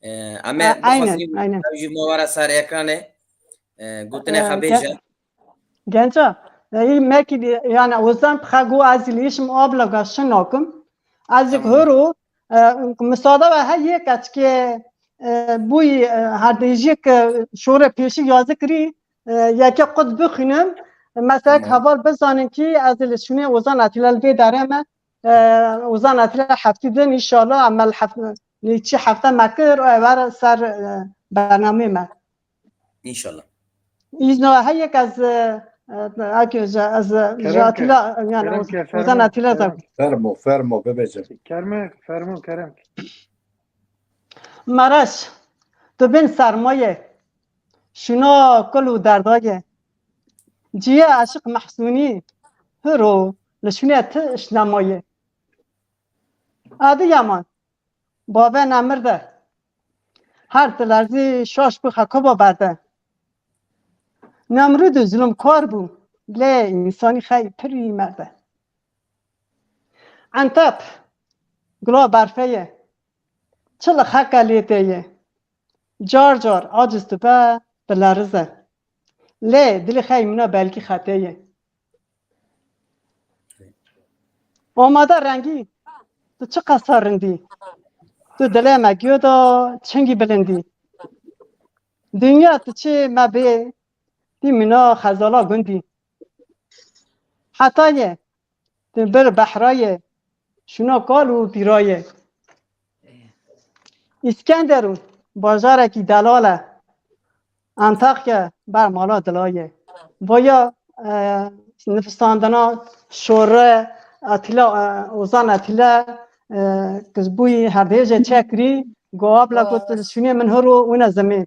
E, em ê, e, aynen, bixwazî aynen. Ew jî me were ser ekranê. E, gotinê, e, xwe bêje. Ge-, genca, e, î mekî di-, yani Ozan xwe got ez lîşim abla gaşin nakim. Ez, tamam, horo, e, misada ve he yek eçke, e, bûyî, e, herdêjiyek, e, şore pêşî yazı kirî, e, yeke qut bixwînim. Mesela, tamam, heval bizanin ki ez li şûnê Ozan Atilla li vê derê me, e, Ozan Atilla heftî din, înşallah, em li heft-, li çi hefte me kir, û ewer ser, e, bernamê me. Înşallah. Îzno heyek ez, e, e, ake, ez, ez, kerem ke, Atilla, yani, kerem ke, Ozan Atilla da. Fermo, fermo, bibêje. Kerem, fermo, kerem. Maraş, tu bin sermayê, şûna kul û derdayê. Ciyê Aşiq Mehsûnî, hiro, li şûnê tu işnemaye. Adi Yaman, bave nemir de. Her dilerzî şaş bû xekaba berde. Nemrûd û zulmkar bû. lê însanî xey pir wî merde. Entat, gula berfe ye, çi li xelke lê tê ye. Car car aciz dibe, dilerize. Lê dilê xey mina belkî xetê ye. Amade rengî, tu çi qesa rindî? Tu dilê me giyo da çingî bilindî. Dinya tu çi me bê, tî mina xezala gundî. Heta ye, tu bir behra ye, şuna kal û pîra ye. Îskenderûn, bajarekî delal e. Antakya ber mala dila ye. Vaya, e, nivîsandina şore Atîla, e, Ozan Atîla, e, kizbûyî herdêje çekirî, goabla got, şûnê min hiro wine zemê.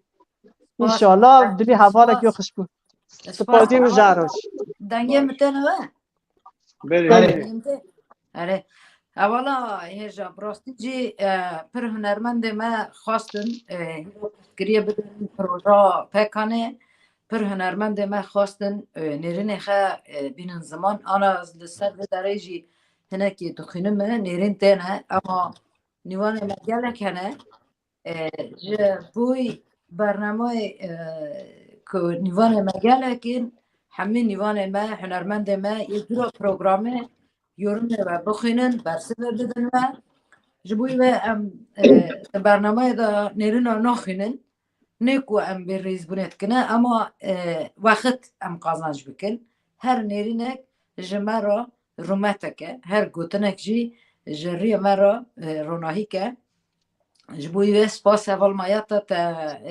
Înşallah dilî hevalek yo xişbû. Spasî min jaroj. Dengê min têne we? Belê. Belê. Erê. Hevala hêja, bi rastî jî, e, pir hunermendê me xwestin, e, hîna pirsgiriyê bidin, proja Pekanê, pir hunermendê me xwestin, e, nêrînê xe, e, bînin ziman. Ana ez li ser vê derê jî hinekî dixwînim, e, nêrîn têne, ema nîvanê me gelek hene. E, ji bo bernameyê, e, ku nîvanê me gelek in, hemî nîvanê me, hunermendê me yê dûra programê yorûnê we bixwînin, bersivê bidin we. Ji bo we em, e, di bernameyê de nêrîna naxwînin. Nê ku em bê rêzbûnê dikine, ema, e, wext em qazanc bikin. Her nêrînek ji me re rûmetek e, her gotinek jî ji rûyê me re, e, ronahîk e. Ji bo wê spas heval Maya te, te,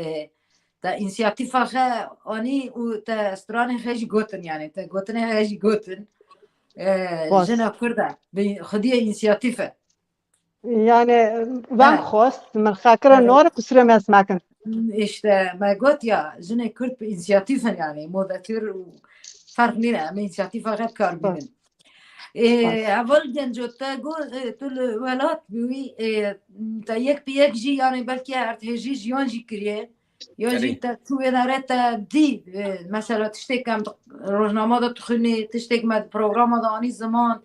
e, te însiyatîfa xe anî û te stranê xe jî gotin, yanî te gotinê xe jî gotin. E, Baş. Jina Kurd e, bi xwediyê însiyatîf e. Yani, ben Ha. Xwest, min xekira Ha. nor, qusure me ez mekin. İşte, me got ya, jinê Kurd bi însiyatîf in, yani, moderatör û ferq nîne, em însiyatîfa xe bi kar bînin. Ê, Baş. Heval Genco, te got, e, tu li welat bûyî, e, te yek bi yek jî, yani, belkî erdhêjî jiyan jî kiriye. Ya jî Erê. te çû wê dere te dî, e, mesela tiştêk em di rojnama de dixwînî, tiştêk me di programa de anî ziman,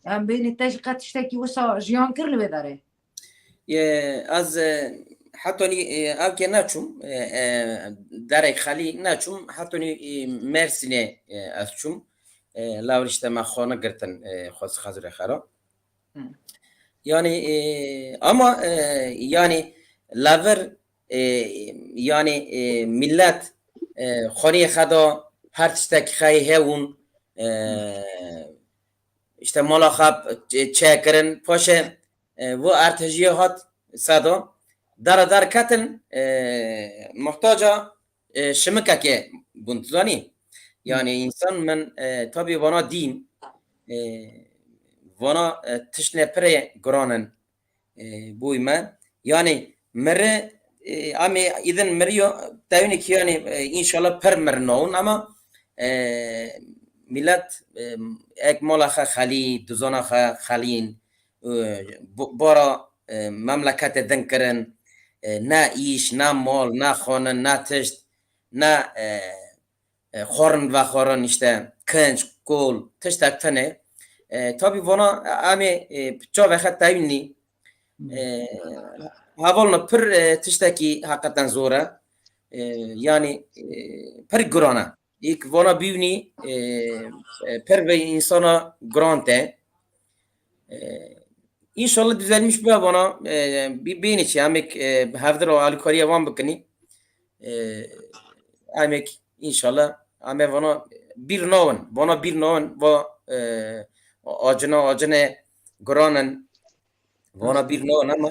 em bênî te jî qet tiştekî wisa jiyan kir li wê derê? Ye, ez, e, hetanî, e, ev kê neçûm, e, e, derek xelî neçûm, hetanî, e, Mersînê, e, ez çûm. E, lawir işte me xwe negirtin, e, xwez-, xezirê xera. Hı. Yani, e, ama, e, yani, lawir, e, yani, e, millet, e, xaniyê xeda her tiştek xeyê hewûn, e, işte mala xwe çe-, çekirin, paşê, e, bu ertejiyê hat seda, dara dar ketin, e, muhtaca, e, şimikekê bûn, tu zanî? Yani insan min, e, tabi vana dîn, e, vana, e, tiştine pire giranin, e, bûy me. Yani miri, e, amê îdin miriyo tewnik yani, e, inşallah pir mir nawin ama, e, millet, e, ek mala xe xelî, duzana xe xelîn, e, bo-, bara, e, memlekete din kirin, e, ne îş, ne mal, ne xanin, ne tişt, ne, e, e, xwarin vexwarin, işte, kinc, kol, tiştek tune. E, tabi vana, e, em ê, e, çavê xe tewînî. E, hevalno pir, e, tiştekî heqeten zor e. E, yani, e, pir giran e. Îk vana bîwnî, e, e, pir vê insana giran te. E, inşallah düzelmiş be vana, e, bi-, bênî çi, em ê, e, hevdir o alîkariya van bikinî. E, em ê inşallah, em ê vana bîr nawin, vana bîr nawin, va, e, acina, acine guranin, vana bîr nawin ama,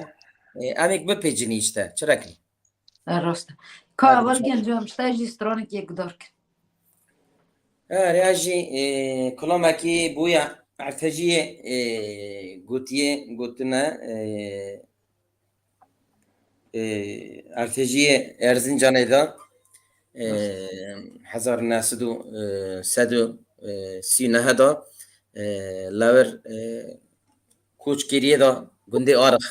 e, em ê bipêcinî işte, çi rekin. E, rast e. Ka Hadi heval inşallah. Genco, em ji te jî stranekê guhdar kin. Erê, ez jî, e, kilamekî bûye Ertejiyê, e, gotiye, gotine, e, e, Ertejiyê Erzincanê de, e, hezar neh sed û, e, sed û, e, sî neh de, e, lewir, e, koç kiriye de gundê Arix.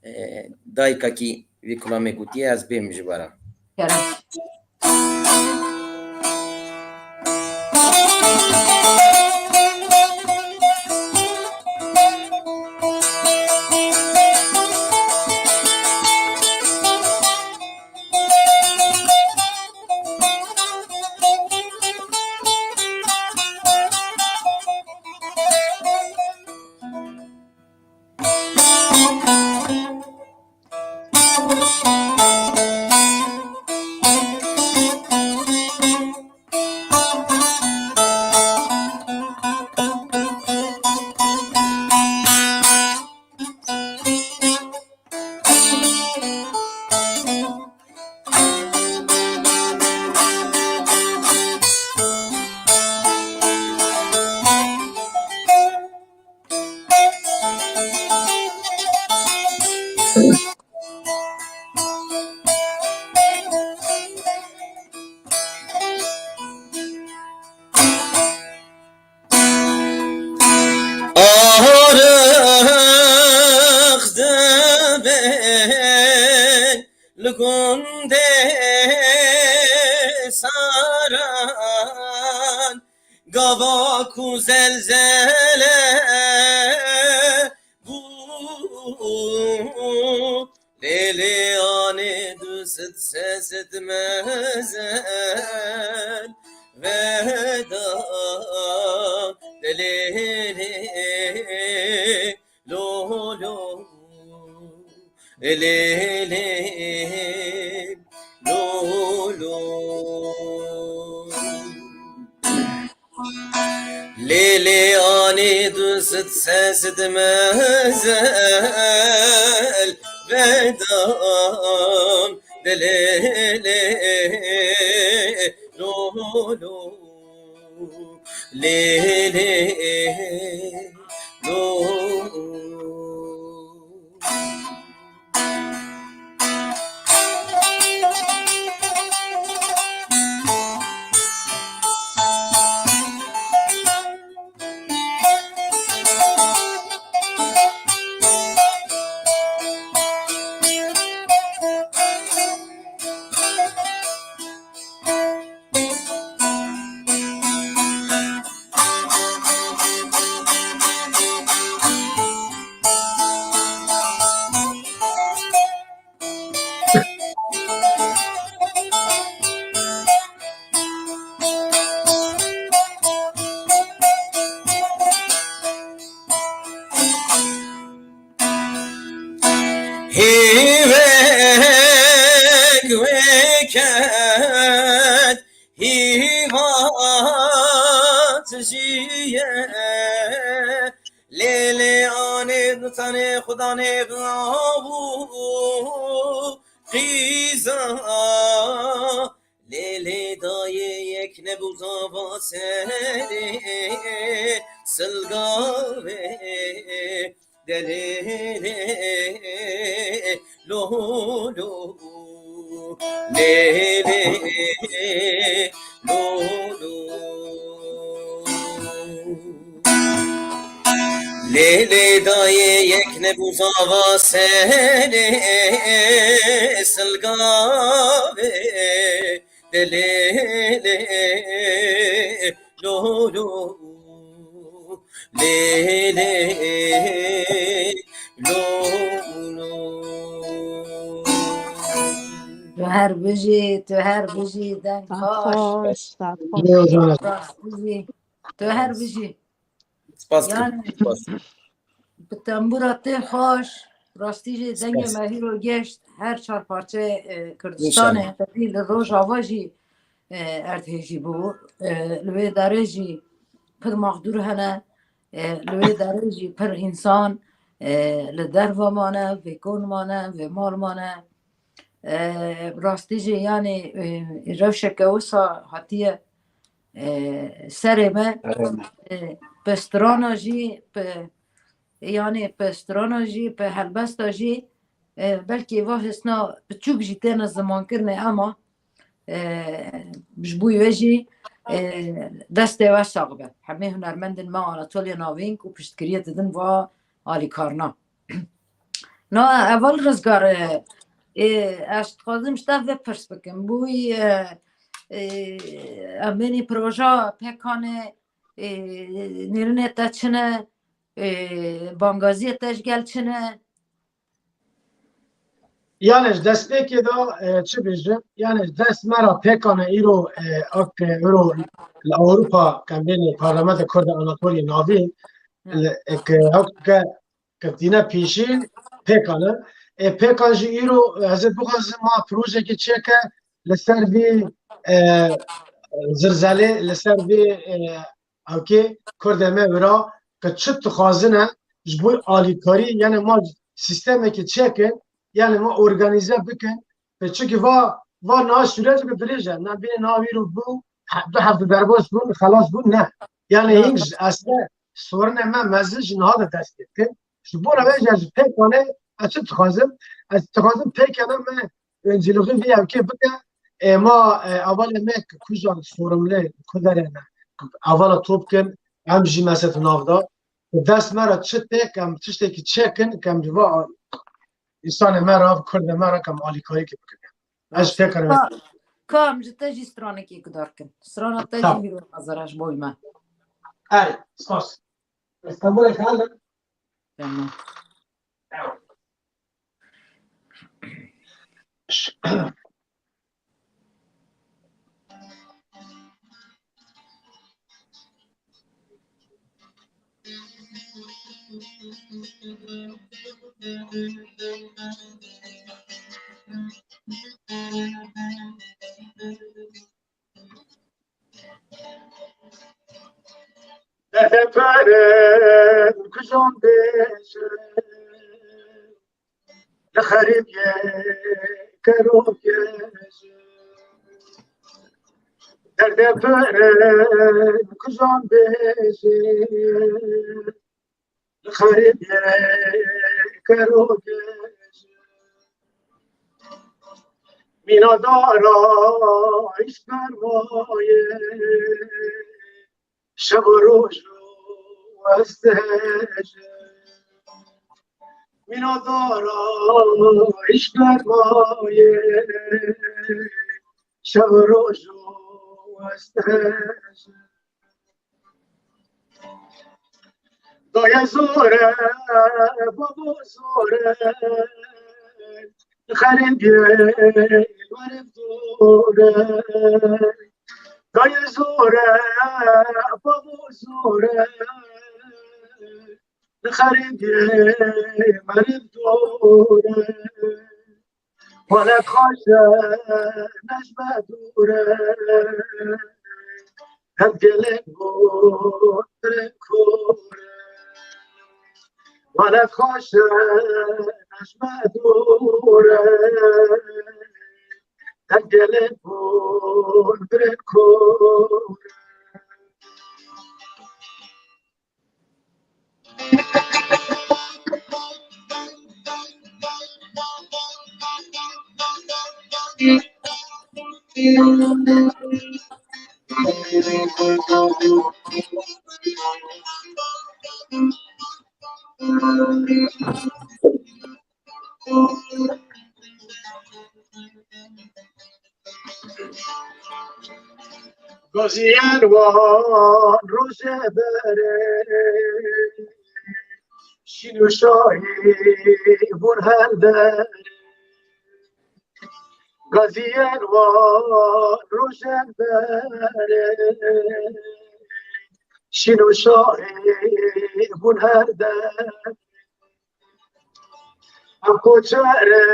E, dayikakî vî kulamê gotiye, ez bêm ji we re. Kerem. gundê saran, gava ku zelzele bû, lê lê anê du sed sesed mezel veda, lê lê lê lo lo, lê lê lo lo. Lê lê anî du sed sesed mezel vedan, de lê lê lo lo, lê lê lo lo. Hêvek wê ket hîvat jî ye. Lê lê anê tanê xudanê xav û qîza. Lê lê dayê yek nebû zava serê silgavê. De lê lê lo lo, lê lê lo lo. Lê lê dayê yek nebû zava serê silgavê. De lê lê lo lo, lê lê lo lo. Tu her bijî, tu her bijî, deng xweş. Xweş, saet xweş. Rast bijî. Tu her bijî. Spas dikim. Yani, spas. Bi tembûra te xweş, rastî jî dengê me hîro geşt her çar parçeyê, e, Kurdistanê, tevî li Rojava jî, e, erdhêjî bû. E, li wê derê jî pir mexdûr hene, e, li wê derê jî pir însan, e, li derve mane, vê kon mane, vê mal mane. E, rastî jî, yani, e, rewşeke wisa hatiye, e, serê me, e, pe strana jî, pe, yani, pe strana jî, pe helbesta jî, e, belkî va hisna piçûk jî têne zimankirinê, ema, e, ji bo wê jî, e, destê we sax be. Hemê hunermendên me Anatoliya Navîn ku piştgiriyê didin va alîkarina. Na, heval Rizgar, e, e, ez dixwazim ji te ve pirs bikim. Bûyî, e, e, em ê proja P K K'ê, e, nêrînê te çi ne, e, bangaziyê te ji gel çi ne? Yani ji destpêkê de, e, çi bêjim? Yani ji dest me re P K K'ê îro, e, ak, e, îro li Ewropa, ke em bêne Parlamentoya Kurd a Anatoliya Navîn, e, ke ew ke girtîne pêşî P K K'ê. E, P K K jî îro, e, ez ê bixwazim ma projekê çêke li ser vî, e, zilzelê, li ser vî, e, ewkê Kurdê me wira ke çi dixwazine ji bo alîkarî, yani ma sîstemekê çêkin, yani ma organîze bikin, Pê çikî va, va niha sûret bi dirêj e. Ne bînê niha wî ro bû, he-, du hefte derbas bûn, xelas bûn, ne. Yani hîn ji esle sorinê me mezin ji niha de dest pê dikin. Ji bo re vê jî ez ji P K K'ê ez çi dixwazim? Ez dixwazim P K K me öncülüğü vî ewkê bike. Ê ma, e, hevalê me ku kujan sorumlê ku derê ne. Hevala top kin, em jî meset nav da. Dest me re çi tê, em tiştekî çêkin, em ji va însanê me re, kurdê me re ke em alîkarîkê bikin. Ez ji te karim. Ka, ka em ji te jî stranekî guhdar kin. Strana te jî Tamam. Hîro hazir e ji boy me. Erê, spas. Îstanbulê xelim. Tamam. Derdê pere kujan bêje, li xerîbiyê kerokê ji. Derdê pere kujan bêje, li xerîbiyê kerokê ji. Mîna dara îşbermayê, şev û roj û ez te ji. Mîna dara îşbermayê, şev û roj û ez te ji. Dayê zor e, babo zor e, xerîbiyê meriv dor e. Dayê zor e, babo zor e, xerîbiyê meriv dor e. Welat xweş e, nejme dûr e, hev gelek got birin kor e. Welat xweş e, nejme dûr e, hev gelek got birin kor e. Gaziyên wan rojê berê, şîn û şahî bûn her derê. Gaziyên wan rojê berê, şîn û şahî bûn her derê. Em koçerê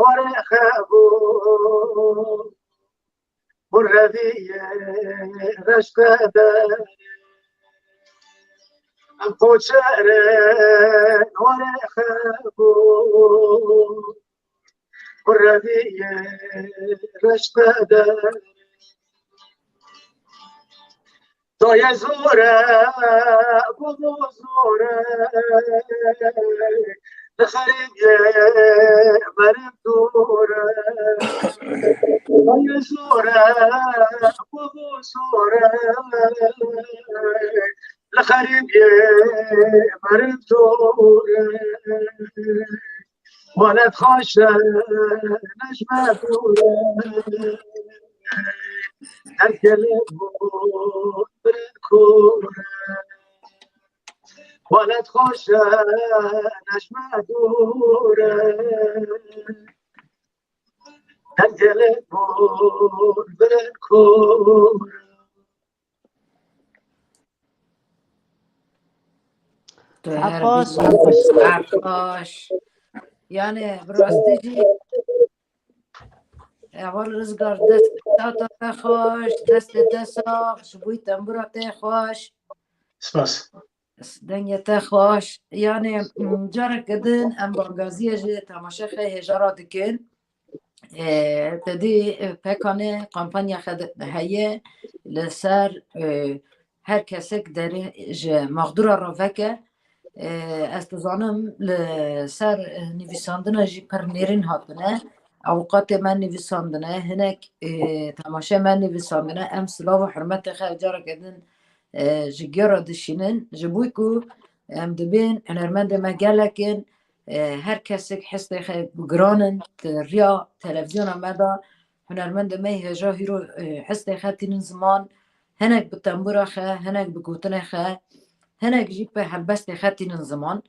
warê xebû, hûn reviyê reşte de. Em koçerê warê xebû, hûn reviyê reşte de. Dayê zor e, babo zor e, li xerîbiyê meriv dor e. Dayê zor e, babo zor e, li xerîbiyê meriv dor e. Welat xweş e, nejme dûr e, her gelek got birin kor e. Welat xweş e, nejme dûr e, her gelek got birin kor e. Tu her Saet baş, bî saet baş. Saet baş. Yani, bi rastî jî, Heval Rizgar, dest, data te xweş, destê te sax, ji bo tembûra te xweş. Spas. Dengê te xweş. Yani, m, careke din em bangaziyê ji temaşexê hêja re dikin. E, te dî, e, pekane kampanya xe-, heye li ser, e, her kesek derê ji mexdûra re veke. E, ez dizanim li ser, e, nivîsandina jî pir nêrîn hatine. Avûkatê me nivîsandine, hinek, e, temaşe me nivîsandine. Em silav û hurmetê xwe careke din, e, ji giya re dişînin. Ji bo ku em dibên hunermendê me gelek in, E, her kesek hestê xwe giran in, di riya televizyona me de hunermendê me hêja hîro, e, hestê xwe tînin ziman, hinek bi tembûra xwe, hinek bi gotinê xwe, hinek jî bi helbestê xwe tînin ziman.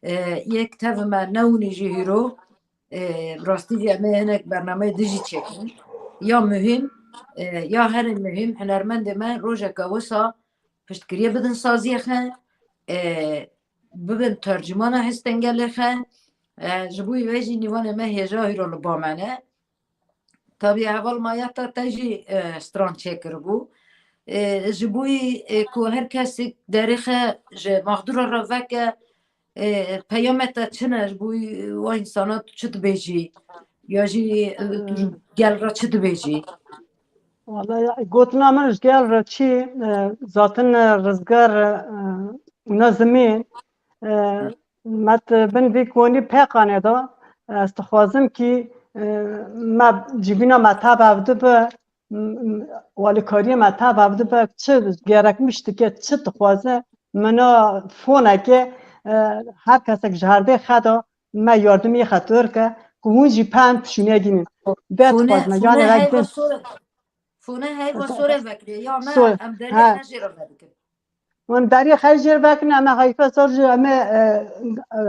E, yek tevî me newûnî jî hîro, e, bi rastî jî em ê hinek bernameyê din jî çêkin. Ya muhîm, e, ya herî muhîm hunermendê me rojeke wisa piştgiriyê bidin saziyê xwe, e, bibin tercimana hestên gelê xwe. E, ji bo wê jî nîvanê me hêja hîro li ba me ne. Tabî heval Mayata te jî, e, stran çêkiribû. E, ji bo wî, e, ku her kesek derê xwe ji mexdûra re veke, e, peyamê te çi ne ji bo wî, wa însana tu çi dibêjî? Ya jî, e, tu ji gel re çi dibêjî? Wala ya, gotina min ji gel re çi, e, zaten, e, rizgar, e, nazimî, e, me di bin vî konî peqanê de, e, ez dixwazim kî, e, me civîna me tev ev dibe, m-, m-, alîkariyê me tev ev dibe, çi gerekmiş dike, çi dixwaze, mina foneke, e, her kesek ji herdê xwe de me yardimê xwe tor ke, ku hûn jî pem pişûnê gînin. Bê Fone, dixwazime, fone yani heyva rengdin. Sor, fone heyva sore vekirê, ya me Sor, em derya ha. Ne jê re vedikin. Em derya xwe jê re vekin, em heyfa sor jî, em, e, e,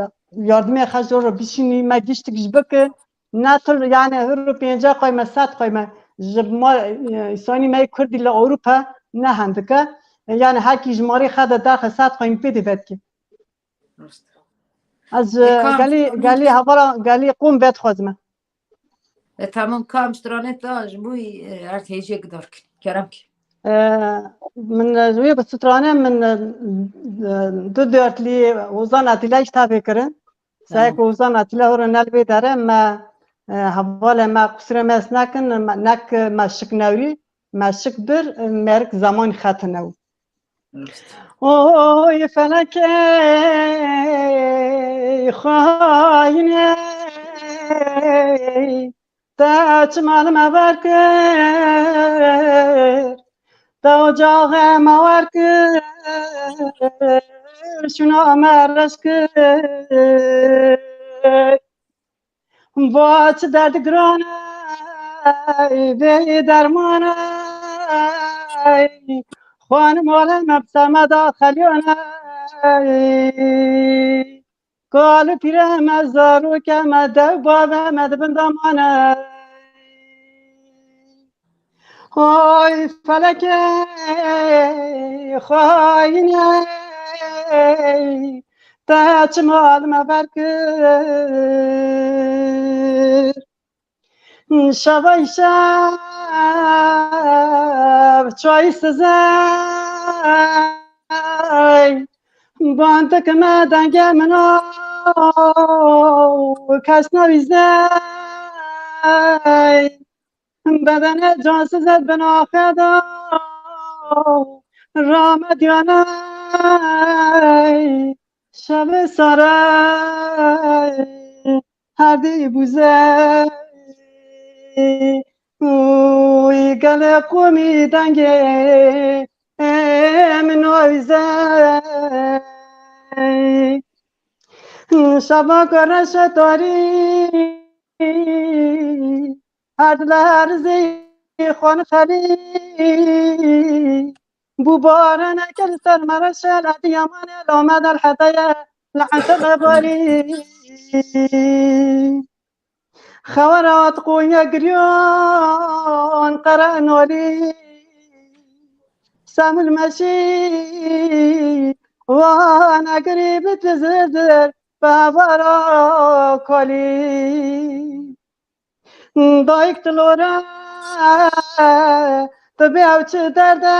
yardimê xwe jê re bişînî, me giştik ji bikin. Ne tu, yani, hür û pênce qoyme, sed qoyme. Ji ma, e, îsanî me Kurdî li Ewropa ne hendike. E, yani, her kî ji marê xwe de derxe sed qoyme pê dê vedike. Rast. Ez, E, e, kam gelî, stranê gelî te hevara, gelî qûm vedixwazime. E, tamam, kam stranê te ji bo, e, erd hêjiyê gidar kir. Kerem kir. E, min, e, ji wê bi strane min, e, e, du dörtlî Ozan Atîlay ji tavê kirin. Sayek Tamam. Ozan Atîlay hora nel vê dere me, e, hevalê me qusirê me ez nekin, me, nek me şik newrî, me şik bir, e, merik zamanî xetine û. Rast. Oy felekê xayinê, te çima li me ver kir, te ocaxê me wer kir, şûna me reş kir. Va çi derdî giran e, vê derman e, xwanim alem me bi ser me da xeliyan e. Kal û pîrê me, zarokê me, dev bavê me di bin daman e. Oy felekê xayinê, te çima li me ver kir? Şevay şev çayî sizey, bandik me dengê min o, kes navîzey. Bedene cansizet bin axeda, rame diyaney, şevê sarey, herdî bûzey. Uy gelê qomî dengê min oyzey. Şeva ku reşe tarî, her dilerzî xwan xelî. Bû baraneke li ser me reşe, li diyamanê lame der hedeye, li ente xebarî. Xewera hat qonya giryan qere nolî. Semil meşî wana girî bit zir zir, bevara kolî. Dayik dilore, tu bê ew çi derdey,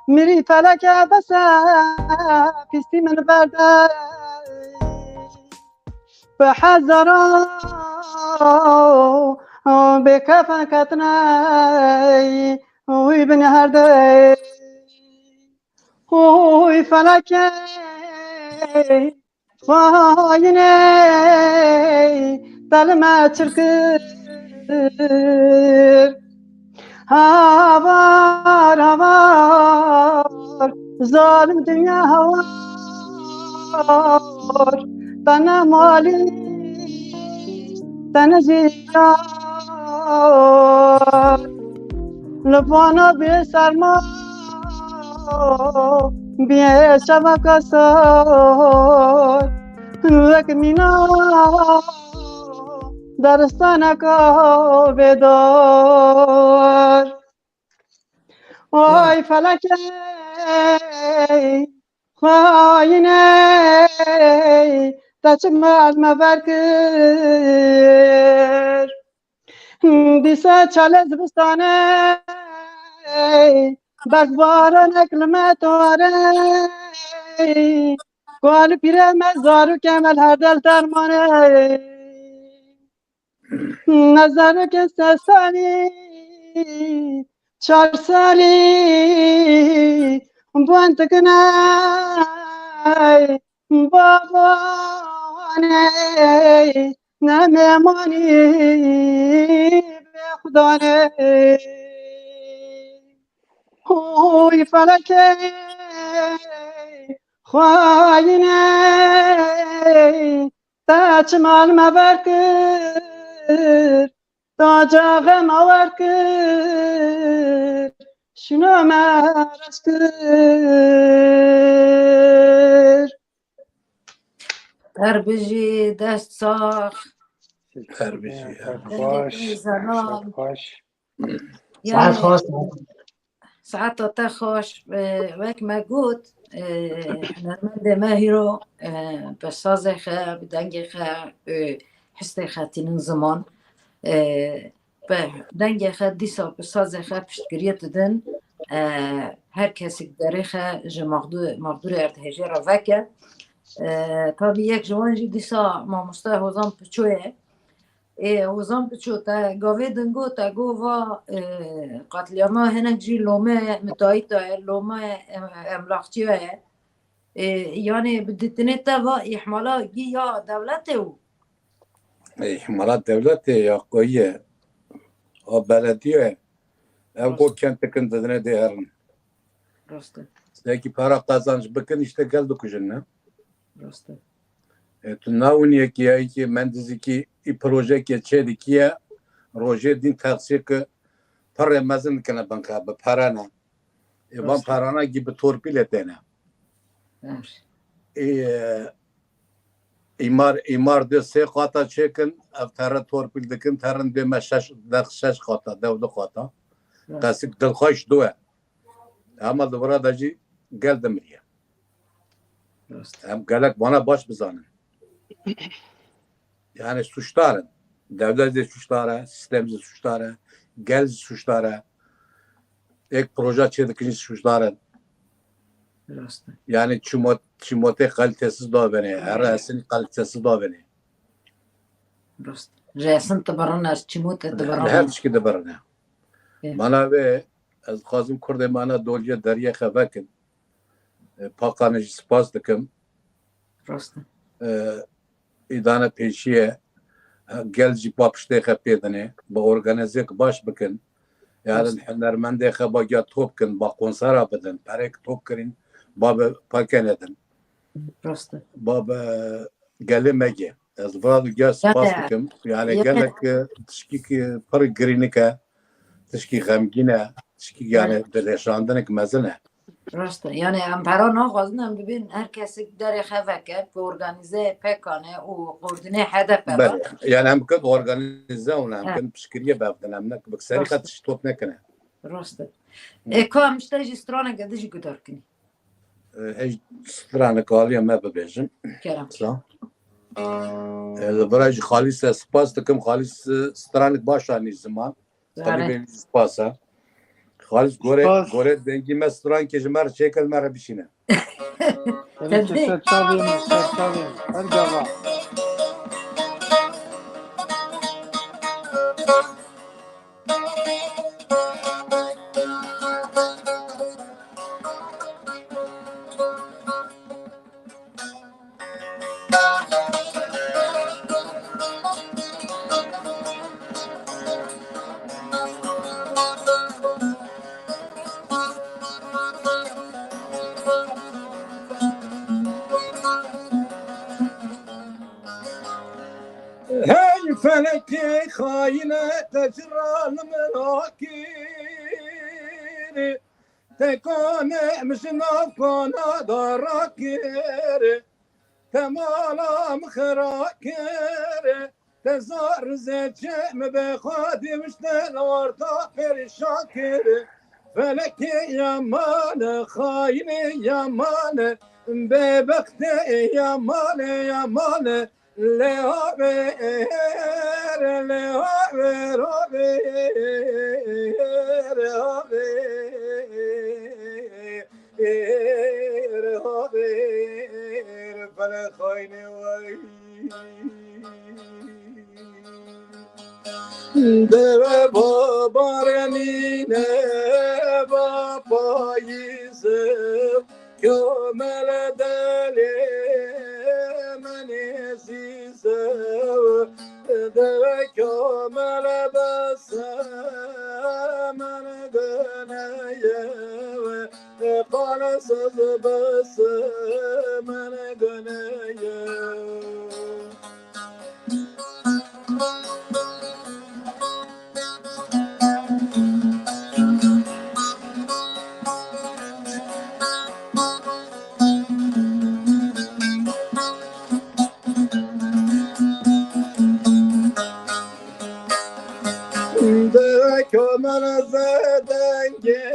mirî feleke bese, pîstî min berde. Bi hezara bê kefen ketine, wî bin herdey. Oy felekê xayinê, te li me çi kir? Havar, havar, zalim dinya hawar. Te ne malî, te ne jî yar. Li vana bê serma bê şeveka sar. Wek mîna daristaneka bêdar. Oy felekê xayinê, te çima ez me ver kir? Dîsa çale zivistanê, berfbaranek li me tare. Ku li pîrê me zarokê me li her del dermanê. Ne zarokên sê salî, çar salî, ban dikin ey babanê, ne mêmanî bê xudanê. Oy felekê xayinê, te çima li me ver kir, ta caxê me wer kir, şûna me reş kir. Her bijî, dest sax. Her bijî, her Dengê bijî. Xweş, Dengê Zelal. Xweş. Yani, Saet xweş. Saeta te xweş. E, wek me got, e, hunermendê me hîro, e, bi sazê xe, bi dengê xe, e, histê xe tînin ziman. E, bi dengê xe dîsa bi sazê xe piştgiriyê didin. E, her kesik derê xe ji mexdû-, mexdûrê erdhejê re veke. E, tabî yek ji wan jî dîsa mamoste Hozan Piço ye. Ê, Hozan Piço, te gavê din got, te got va, e, qetlîama hinek jî lome mitayîta ye, lome em-, emlakçiya ye. E, yani bi ditinê te va îhmala gî ya dewletê û? E, îhmala dewletê ya koyî ye, a belediye ye. Ev Rast. Got kentikin didine dê herin. Rast e. Sekî para qazanç bikin, işte gel dikujin, ne? Rast e. E, tu nawin yekî ya yekî mendizikî î projeyekê çê dikiye, rojê dîn tersê ki pirê mezin dikine bin xe, bi pere ne. E, van Rast e. Perana gî bi torpîlê têne. Rast. E, îmar, îmar dê sê qata çêkin, ev tere torpîl dikin, terin dê me şeş, dex şeş qata, dew du qata. Rast. Qesik dilxweş du e. Ama li vira de jî gel dimiriye. Rast. Em gelek vana baş bizanin. Yani suçdar in. Dewlet jî suçdar e, sistem jî suçdar e, gel jî suçdar e. Ek proje çê dikin jî suçdar in. Rast e. Yani çimot-, çimotê kalitesiz davêne, her esin kalitesiz davêne. Rast. Ji esin dibirin, ez çimotê dibirin. Her tişkî dibirin. Ê. Mana vê, ez dixwazim kurdê me ana doliyê deriyê xe vekin. E, Pakanê jî spas dikim. Rast e. E, îdane pêşiye, e, gel jî ba piştê xe pê dinê, ba organîzek baş bikin. Yarin Rast. Hunermendê xe ba giya top kin, ba konsera bidin, perek top kirin, ba bi Pakanê din. Rast e. Ba bi gelê me gê. Ez vira digiya spas Yani, dikim. Yani yani, gelek, e, tişkî ki pir girînik e, tişkî xemgîn e, tişkî yani Evet. dilêşandinek mezin e. Rast e. Yani em pera naxwazin, em dibên her kesik derê xe veke, bi organîze P K N û koordîne H D P Belê. Ba. Yani em kin organîze û em Evet. kin piştgiriyê bevdin, em ne bi serî Rast e. Qet tişt top nekine. Rast e. Hı. E, ka em işte jî straneke dijî guhdar kinî. E, ez stranek aliyê me bibêjim. Kerem. Sa. E, li vira jî Xalîs ez spas dikim. Xalîs, e, stranek baş anî ziman. Zare. Talîbên jî spas e. Xalîs gore, Spas. Gore dengî me strankê ji me re çêkir, me re bişîne. Tabii ki ser çavên, ser çavên. Her gava. Felekê xayine te cira li min rakir, te kane min ji nav kana da rakir, te mala min xira kir, te zar zeçe min be xwe dî min ji te li warta perîşan kir. Felekê yaman e, xayinê yaman e, bêbextê yaman e, yaman e. Lê havê, lê havê, havê, havê, havê, felek xayinê wey. Deve babarenî neva payîze, Komel delê min ezîze, deve komel bese min guneye, qalsiz bese min guneye. Dek min zedengê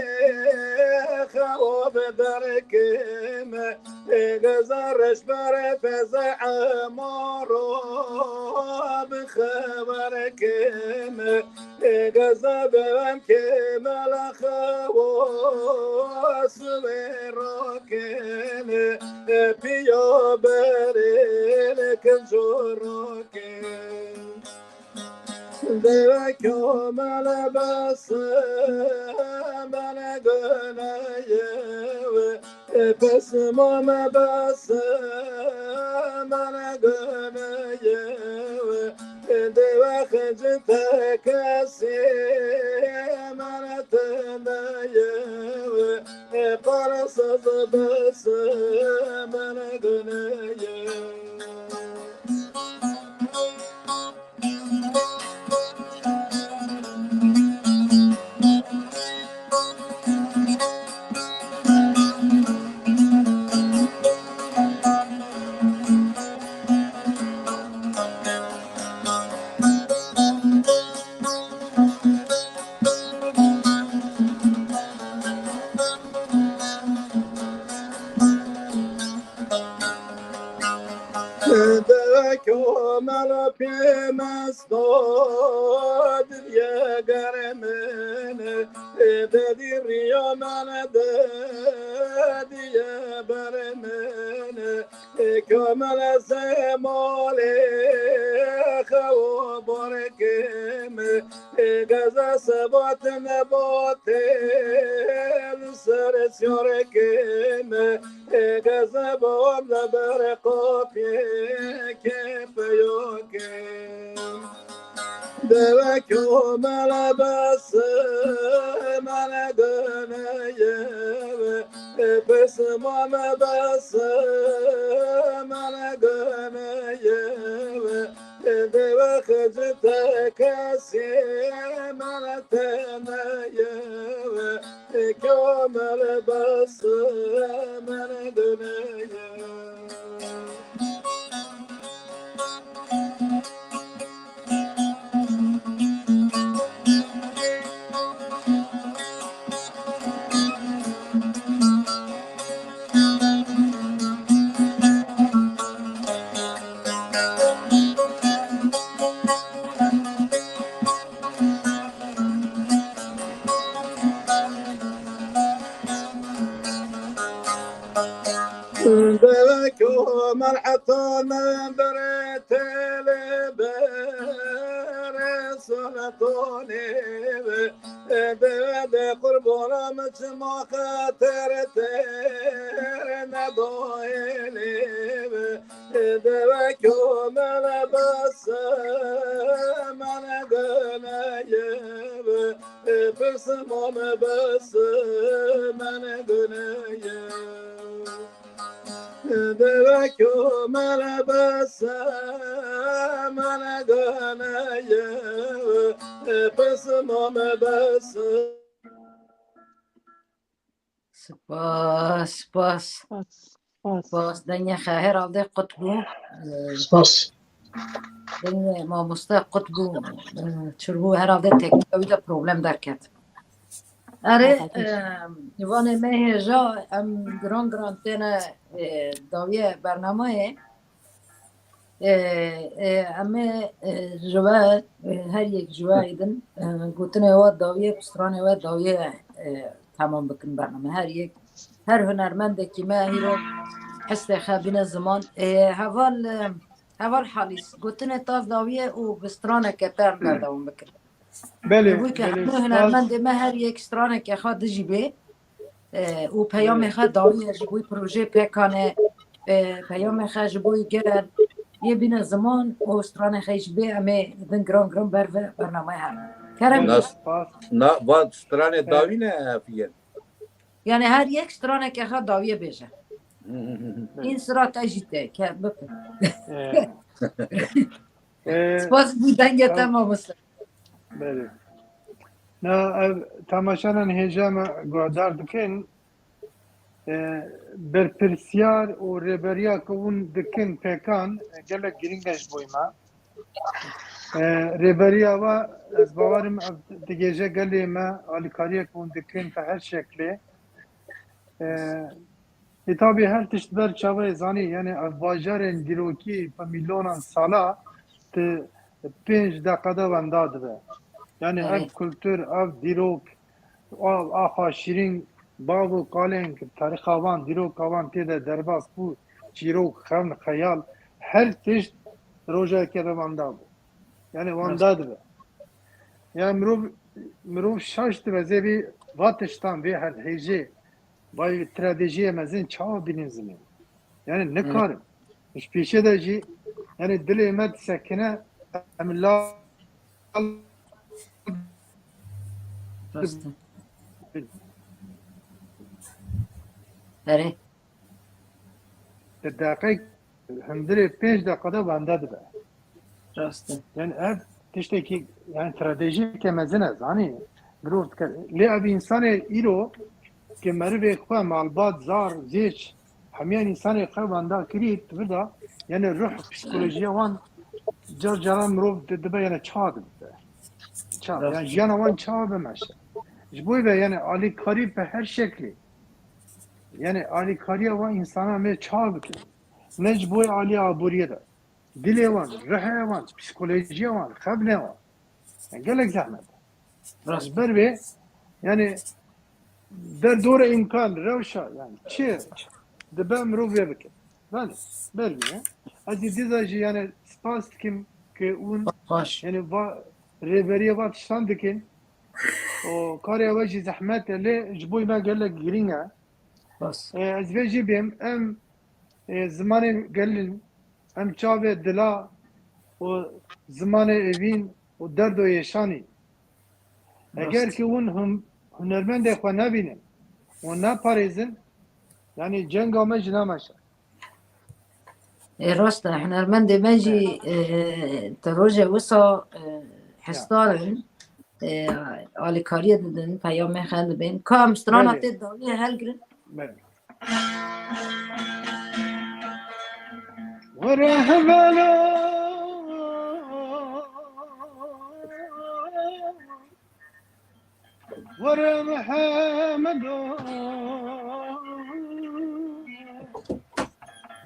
xewa bi derkêm. Geza reşbere feze emaro bi xeber kêm. Geza bevem kêmela xewas wê rakên. Piya berê li kinco rakên. Deve kamele bes mele guneye, pes mame bes mele guneye, deve xecite kesê mele teneye, parasız bes mele guneye. Deve komela pêmesta diviye germine, dedî riya mele dediye bermine, komela zemalê xewa borkime, geze sebat nebatê li ser siyarkime. Geze bom li ber qapiyê kê peyo kim. Deve komele bes mele guneye, pes mame bes mele guneye. Deve xecite kesê mele teneye, komel bes mele guneye. Deve komel heta me bere tele bere sanatonê ve. Deve de qurbana me çima xatir te nedoyê lê ve. Deve komel bes mele guneye ve. Pes mame bes mele guneye. Deve komel bes Spas, spas. Spas. Spas. Dengê xe herhalde qut bû. Ee, Spas. Dengê mamoste qut bû. Ee, çir bû, herhalde teknîka wî de problem derket. Erê, Aha, e, vanê me hêja, em giran giran têne, e, dawiye bernameyê. E, e, em ê, e, ji we, e, her yek ji we êdin, e, gotinê we dawiye, stranê we dawiye, e, temam bikin bername. Her yek, her hunermendekî me hîro hestê xe bîne ziman. E, heval, e, heval Halîs, gotinê ta dawiye û bi straneke te em berdewam bikin. Belê, Ji bo ke belê, hemû spas. Hunermendê me her yek straneke xwe dijî bê, e, û peyamê Belê. Xwe dawiye ji bo projê pekane, e, peyamê xwe ji bo gel yê bîne ziman û stranê xwe jî bê, em ê din giran giran ber ve bernameyê herin. Kerem Belê, Nas-, spas. na, va stranê Evet. dawî ne ev yên? Yani her yek straneke xwe dawiye bêje. Belê. În sira te jî te, ke bipin. Ee, ee, Spas bû dengê te ev mamoste. Belê. Na, ev temaşenan hêja me guhdar dikin. E, berpirsiyar û rêberiya ku hûn dikin pêkan, e, gelek girîng e ji bo me. E, rêberiya we, ez bawerim ev digêje gelê me, alîkariya ku hûn dikin bi her şeklê. E, Ê tabî her tişt ber çavê zanî, yani ev bajarên dîrokî bi milyonan sala di pênc deqede wenda dibe. Yani ev Evet. kultur, ev dîrok, ev axa şîrîn, bav û kalên ku tarîxa wan, dîroka wan tê de derbas bû, çîrok, xewn, xeyal, her tişt rojeke de wenda bû. Yani wenda dibe. Yani mirov, mirov şaş dibe, zê vê va tiştan vê her hêjê. Vay, trajediye mezin çawa bînin ziman? Yani nikarim. Ji pêşê de jî, yani dilê me disekine, em la Rast e. Erê. Di deqek hundirê pênc deqede wende dibe. Rast e. Yani ev tiştekî, yani trajediye mezin e, zanî, mirov dike. Lê ev însanê îro ke merivê xwe malbat, zar, zêç, hemiyan însanê xwe wenda kirî, tu vida, yani ruh, psîkolojiya wan car caran mirov di-, dibe, yani ça dibe. Ça, Rast. yani jiyana wan ça bimeşe. Ji bo ve yani alîkarî bi her şeklî. Yani alîkariya wan însanan mê ça bikin. Ne ji bo alî aboriyê de. Dilê wan, ruhê wan, psîkolojiya wan, xebnê wan. Yani gelek zehmet. Rast. Ji ber vê, yani derdora îmkan, rewşa, yani çi dibe mirov vê bike. Yani, ber vê. Ez ê dîza jî yani spas dikim ke hûn Baş. yani va, rêberiya va tiştan dikin. O karê we jî zehmet e, lê ji bo me gelek girîng e. Bas. E, ez vê jî bêm, em, e, zimanê gelin, em çavê dila û zimanê evîn û derd û êşanî. Eger Rast. ki hûn hum-, hunermendê xwe nebînin û neparêzin, yani cenga me jî nameşe. Ê, rast e, hunermendê me jî, Evet. e, te roje wisa, e, Ya. hesdar in, e, alîkariyê didin, peyamê xwe dibên. Ka em strana Belê. tê dawiyê helgirin. Belê. Were hevalo, were Mihemedo,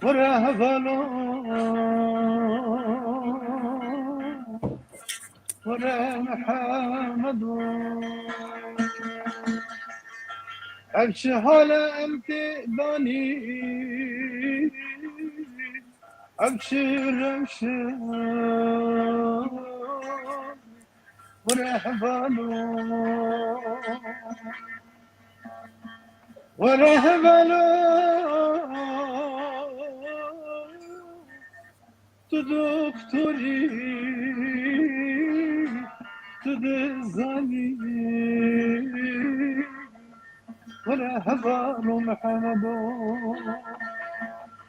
were hevalo, were Mihemedo. Ev çi hal e em tê danî, ev çi rewş e, were hevalo, were hevalo. Tu doktorî, tu dizanî. Were hevalo Mihemedo.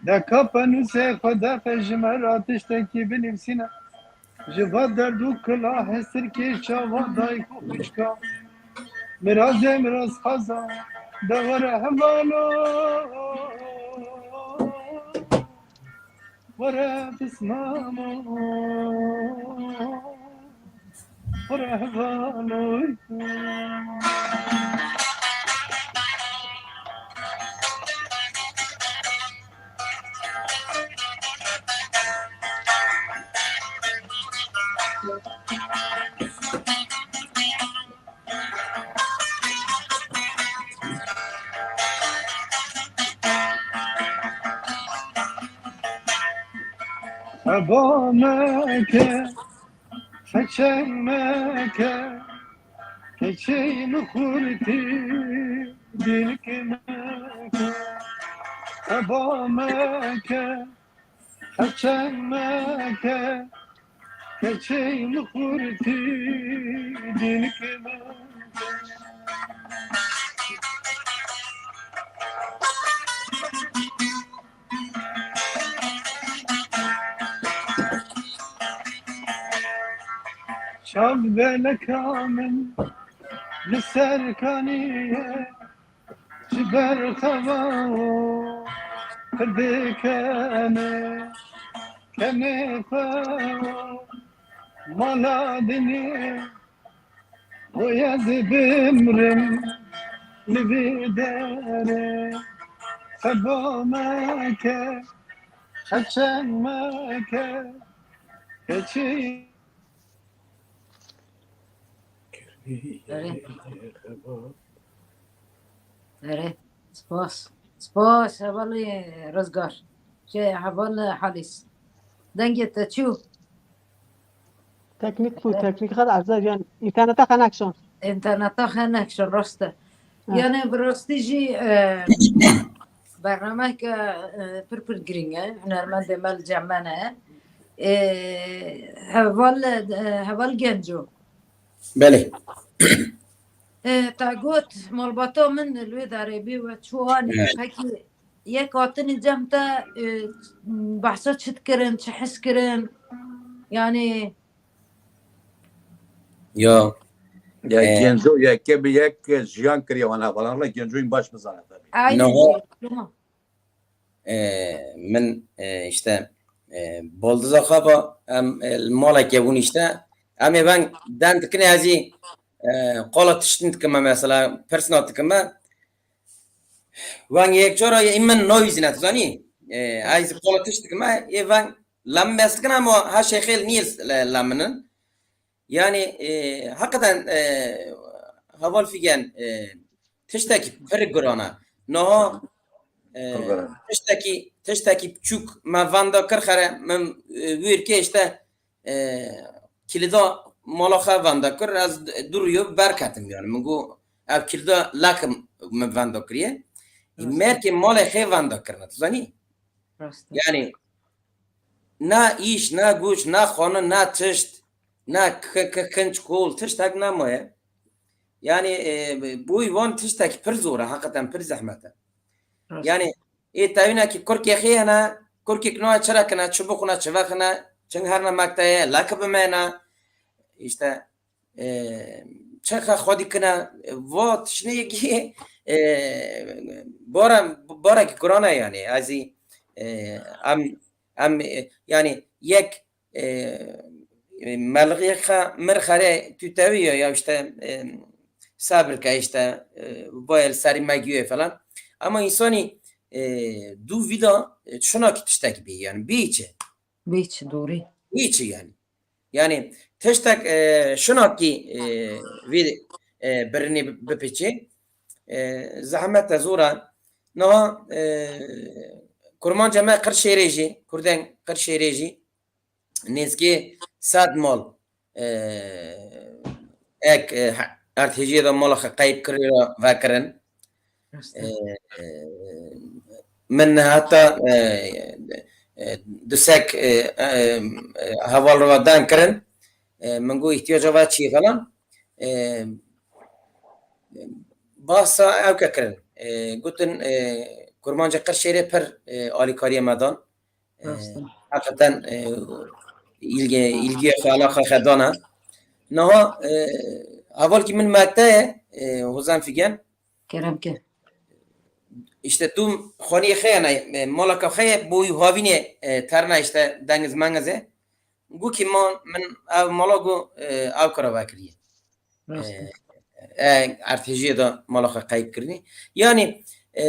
De kape nûsê xwe dexe ji me re tiştekî binivîsîne. Ji va derd û kila hesirkê çava dayik û xwişka. Mirazê miraz xaza de were hevalo. Were pismamo. Were hevalo. Heba meke, keçek meke, keçey min xurtî dîlkê meke. Heba meke, keçek meke, keçey min xurtî dîlkê meke. Çavbeleka min li ser kaniye, ji ber xewa qir dikene, kenê xwe mala dinê. Boye ez bimrim li vê derê, xeba meke, keçek meke, keçê. Erê. Erê. Spas. Spas, hevalê Rizgar. Şey, heval Halis. Dengê te çû? Teknîk bû, teknîk xet erzaj, yani înterneta xenek şon. Înterneta xenek şon, rast e. Ha. Yani bi rastî jî, e, bernameke, e, pir pir girîng e. Hunermendê me li cem me ne. E, heval, e, heval Genco. Belê. E, te got, malbata min li wê derê bê we çû anî, Evet. Pekî yek hatinî cem te, e, behsa çi dikirin, çi his kirin? Yani Ya. Ya Ee, Genco yeke bi yek jiyan kiriye wana falan. Allah Gencoyên baş bizane tabii. Aynen. Niha, e, min, e, işte, e, baldiza xwe ve em, e, li malekê bûn işte. Em ê veng den dikine ez ê, e, qala tiştin dikime mesela, pirsna dikime. Veng yek cara yê min nayîzîne, tu zanî? E, ez qala tişt dikime, ê veng lam bes dikine ama ha şêxê li nîr lam minin. Yani, e, hakikaten, e, heval Figen, e, tiştekî pir giran e. Niha, e, Pir giran. Tiştekî, tiştekî biçûk me venda kir xere, min, e, wî êrkê işte, e, kilida mala xwe venda kir, ez dûr yo berketim yani. Min got, ev kilida lekim min venda kiriye. E, Rast e. Merkê malê xê venda kirine, tu zanî? Rast e. Yani, na îş, na guç, na xwanin, na tişt, na k-, k-, kinç kol, tiştek nemaye. Yani, e, boy van tiştek pir zor e, hakikaten pir zehmet e. Rast. Yani, ê tewînekî kurkê xê hene, kurkek nayê çi rekine, çi bixwine, çi vexine, çing herine mekteye, lek bimene. İşte, e, çexe xwedî kine, e, va tiştine yekî, e, bara, barekî guran e yani. Ez ê, e, em, em, e, yani yek, e, e, melixê xe-, mir xerê tûtewî ya, ya işte, e, sabir ke işte, e, vayê li serî me giyoyê falan. Ama insanî, e, dû vî de, e, şuna ki tiştek bî yani. Bî çi? Bî çi, doğru. Bî çi yani? Yani tiştek, e, şuna ki, e, vî, e, birinî bi-, bipiçî. E, zehmet e, zor e. Niha, e, kurmanca me Qirşêrê jî, kurdên Qirşêrê jî, nêzkî sed mal, e, ek, e, erdhêjiyê de mala xwe qeyb kiriye vekirin. Rast e. E, e, min heta, e, e, du sek, e, e, e, heval re ve dan kirin. E, min got, îhtiyaca ve çi ye falan. E, bahsa ew ke kirin. E, gotin, e, kurmanca Qirşêrê pir, e, alîkariyê me dan. E, Rast e. Hakikaten, e, îlge-, îlgiya xwe, alaqa xwe dana. Niha, e, hevalkî min mekte ye, e, Hozan Figen. Kerem ke. Îşte tu xaniyê xwe ye ne, e, malaka xwe ye, boyî havînê, e, terna îşte dengiz mengiz e. Gu ki man, min ev mala gu, e, ew kara vekiriye. Rast e. E, e, erdhejiyê de mala xwe qeyb kirinî. Yanî, e,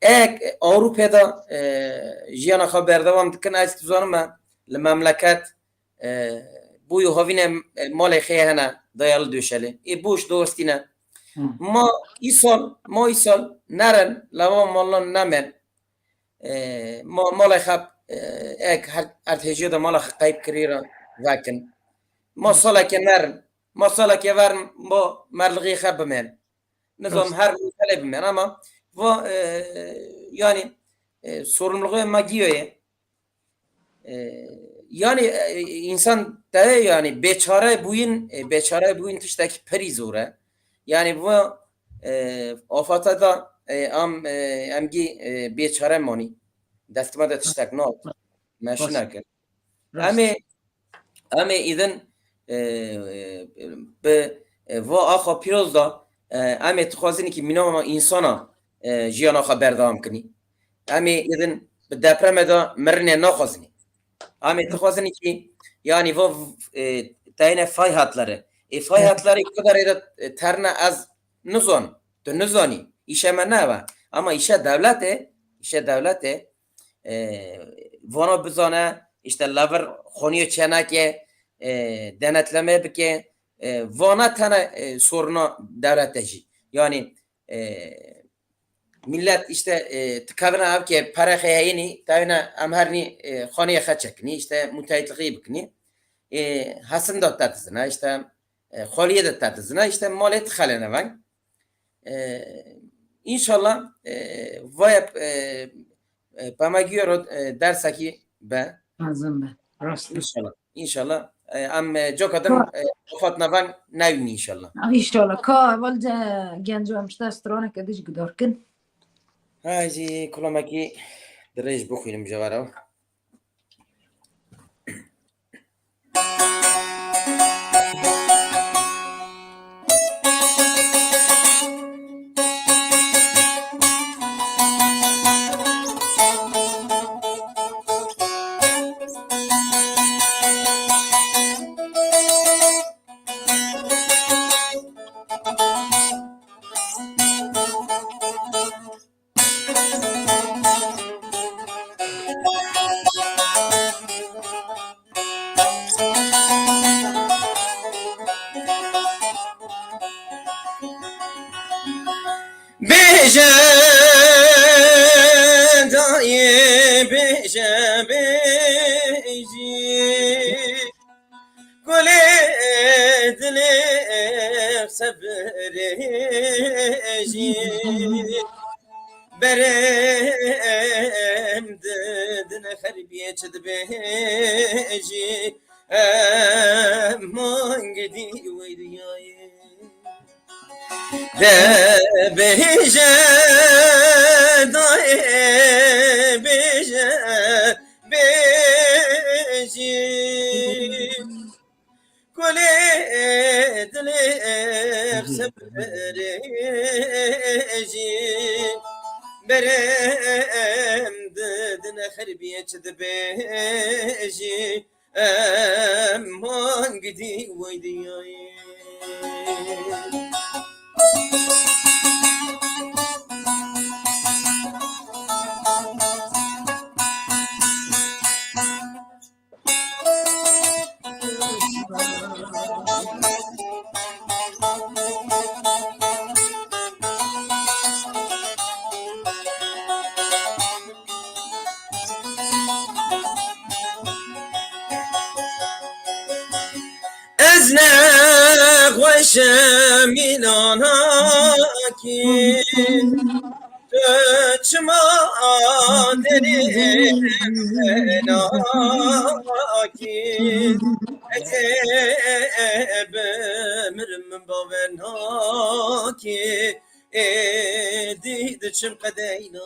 ek Ewropê de, e, jiyana xwe berdewam dikin, ez dizanim me li memleket, e, boyî havînê, e, malê xê hene, dayalı döşeli. Ê boş dostî ne. Hı. Ma îsal, ma îsal nerin, lava malan nemen. E, ma, malê xwe, e, ek her, erdhejiyê de mala xwe qeyb kirî re vekin. Ma saleke nerin, ma saleke verin, ma merliğê xwe bimen. Nizam her mesele bimen ama va, e, yani, e, sorumluluğu ma giyo ye. E, yani, e, insan te yani bêçare bûyin, e, bêçare bûyin tiştekî pirî zor e. Yani bu, e, afata da, e, am, e, em gî, e, bêçare manî. Destime de tiştek nat. Meşine kir. Em ê, em ê îdin, e, e, bi, e, va axa pîroz da, e, em ê dixwazin ki mîna însana, e, jiyana xwe berdewam kinî. Em ê îdin bi depreme de mirinê naxwazinî. Em ê dixwazin ki, yani va, e, teyne fay hatları. E, fay hatları kadarê de, e, terna ez nizon, tu nizanî. Îşe me ne eve. Ama îşe dewlet e, îşe dewlet e. E, vana bizane, işte levir xoniyo çeneke, e, denetleme bike. E, vana tene, e, soruna dewlete jî. Yani, e, millet işte, e, tikevine ev ke pere xeyeyini, tevine em hernî, e, xaniyê xeçekini, işte müteahhitliği bikini. E, hesin de tetizine, işte, e, xoliyê de tetizine, işte malê tixelene veng. E, inşallah, e, vaya, e, e, pemagiyo ro, e, dersaki be. Lazim be. Rast. İnşallah. İnşallah. E, em, e, coka din, e, wefat navan newin inşallah. İnşallah. Ka evel de genco em işte straneke dij gidorkin. Haydi kulamaki dirêj bixwînim cevara. Bêje dayê, bêje, bêjî. Gulê dilê sevirê jî. Berem didin xerbiyê çi dibêjî. Em mangidî weyriyayê. De bêje dayê, bêje, bêjî. Kulê dilê sebrê jî. Berem didin xerbiyê çi dibêjî. Em mangidî weydiyayê. Ez nexweşim îlanakî, tu çima derê nakî? Ez ê bimirim min bawer nakî. Êdî diçim qedeynakî.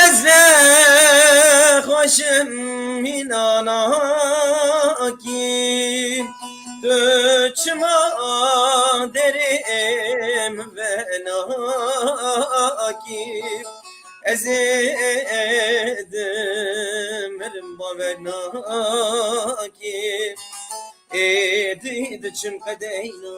Ez ne Şemî nanakî, tu çima derê min venakî? Ez ê dimirim bawer nakî, êdî diçim qedeyna.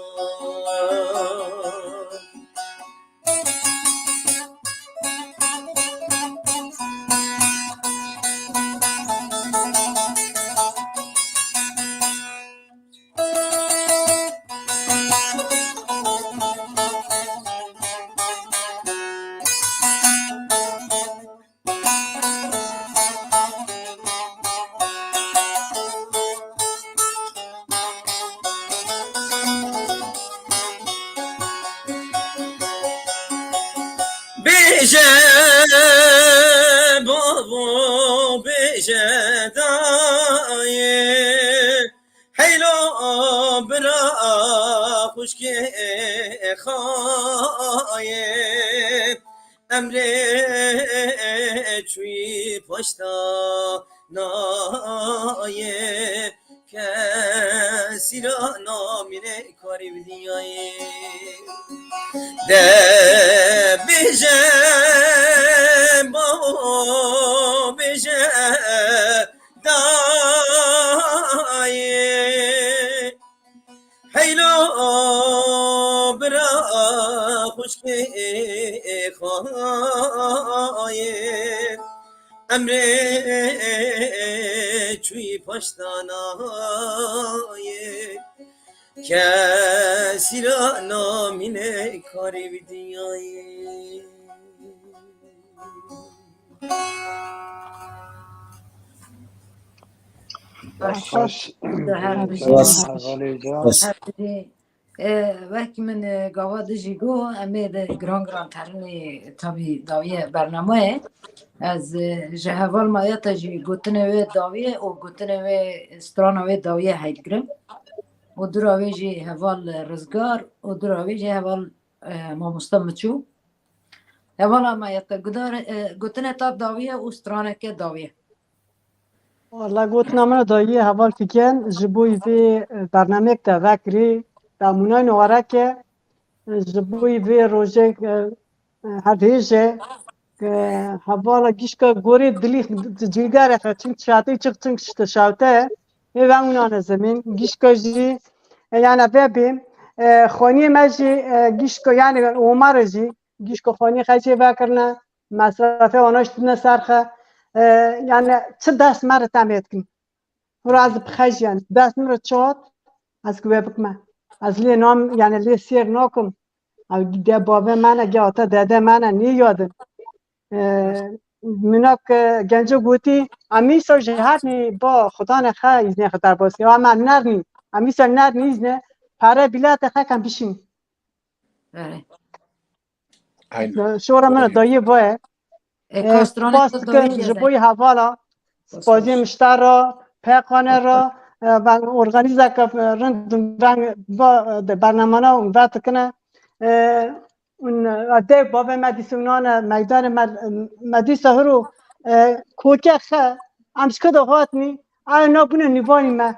Bêje bavo, bêje dayê, heylo bira xwişkê xayê, emrê çûyî paşta nayê, kesî ra namîne karî bi dinyayê. De bêje, bavo bêje, dayê. Heylo bira xwişkê xayê, emrê çûyî paşta nayê, kesî ra namîne karî bi dinyayê. Baş. Baş. Her bijî. Baş. Her bijî. E, wek min, e, gava dijî got, em ê de giran giran terinê tabî dawiye bernameyê. Ez, e, ji heval Mayeta jî gotinê wê dawiye û gotinê wê strana wê dawiye heydigirim. Û dura wê jî heval, e, Rizgar û dura wê jî heval, e, mamosta Miçû. Hevala Mayeta, gudar, e, gotinê ta dawiye û straneke dawiye. Wala gotina min dayê heval Figen, ji bo vê, e, bernameyek te vekirî, te mûnayno wareke, e, ji bo vê rojê, e, e, hevêje, e, hevala gişka gorê dilî cîgare xe çing çatê çiq çing şte şawte, ê ve mûnane zemîn, gişka jî, e, yani vebê, e, xaniyê me jî, e, gişka yani omare jî, gişka xaniyê xe jê vekirine, mesrefê wana jî tune ser xe. E, yani çi dest me re temê dikin. Hura ez bi xejiyem. Dest min re çi hat, ez ki wê bikime. Ez lê nam, yani lê sêr nakim. Ew ge bavê me ne, ge ata dede me ne, nê yadin. E, minak, e, genco gotî, em îsa ji her nî ba xudane xe îznê xwe derbas kir. Em, em nernî. Em îsa nernî îzne. Pere bîlete xe kem bişîn. Erê. Aynen. Şora min re dayê va ye. E, E, kastranê spas dikin ji bo hevala, spazê mişter ra, peqane ra, e, ben organizeke, e, rind ben va, e, de bernamana un vetikine. E, un, e, dev bavê me dîsa unane, meydanê me, me dîsa hiro, e, koke xe, em ji kê de hatnî, ay na bûne nîvanî me.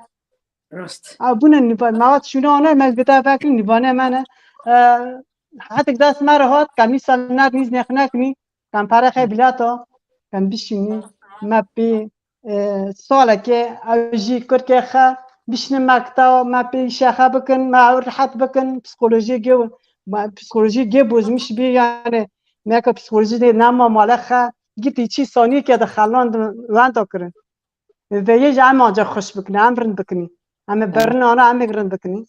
Rast. A bûne nîvan. Me hat şûna ana, me vê te vekin nîvanê me ne. E, hetik dest me re hat, kem nîsa ner nîz nêxine kinî, kem pere xey bilata, kem bişînî, me pê, e, saleke, ew jî kurkê xe, bişînin mektewa, me pê îşe xe bikin, me ew rehet bikin, psikolojiyê gê, me psikolojiyê gê bozmiş bî, yani, me ke psikolojiyê nema male xe, gitî çî saniyeke de xelan de wenda kirin. Veyê jî em ancak xweş bikin, em rind bikinî. Em ê Evet. Berin ana, em ê rind bikinî.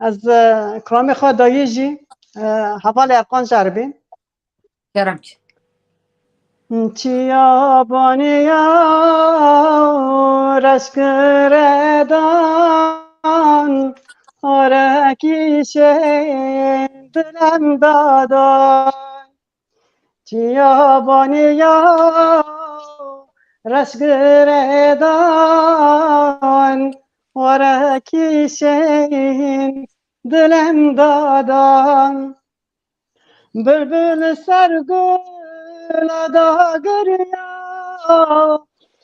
Ez, e, kilamê xwe dayê jî, e, hevalê Erkan Ceribê. Kerem ki. Çiya baniya reşkiredan, orekî şên dilem dadan. Çiya baniya reşgiredan, werekî şên dilem dadan. Bilbil ser gula da giriya,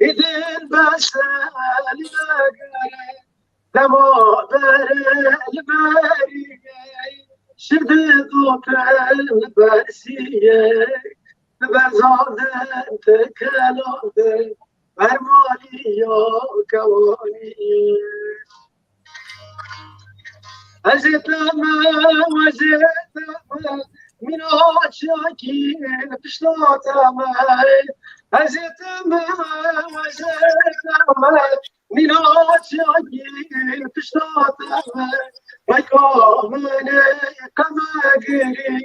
Îdin bese li vegere, dema bere li berî, şidi dotin bersiyê, bi berzandin tekelandin, bermaliya kewaniyê. Ez ê teme, ez ê teme, mîna çiyakî pişta teme. Ez ê teme, ez ê teme, mîna çiyakî pişta teme. Vay kamene kemegirî,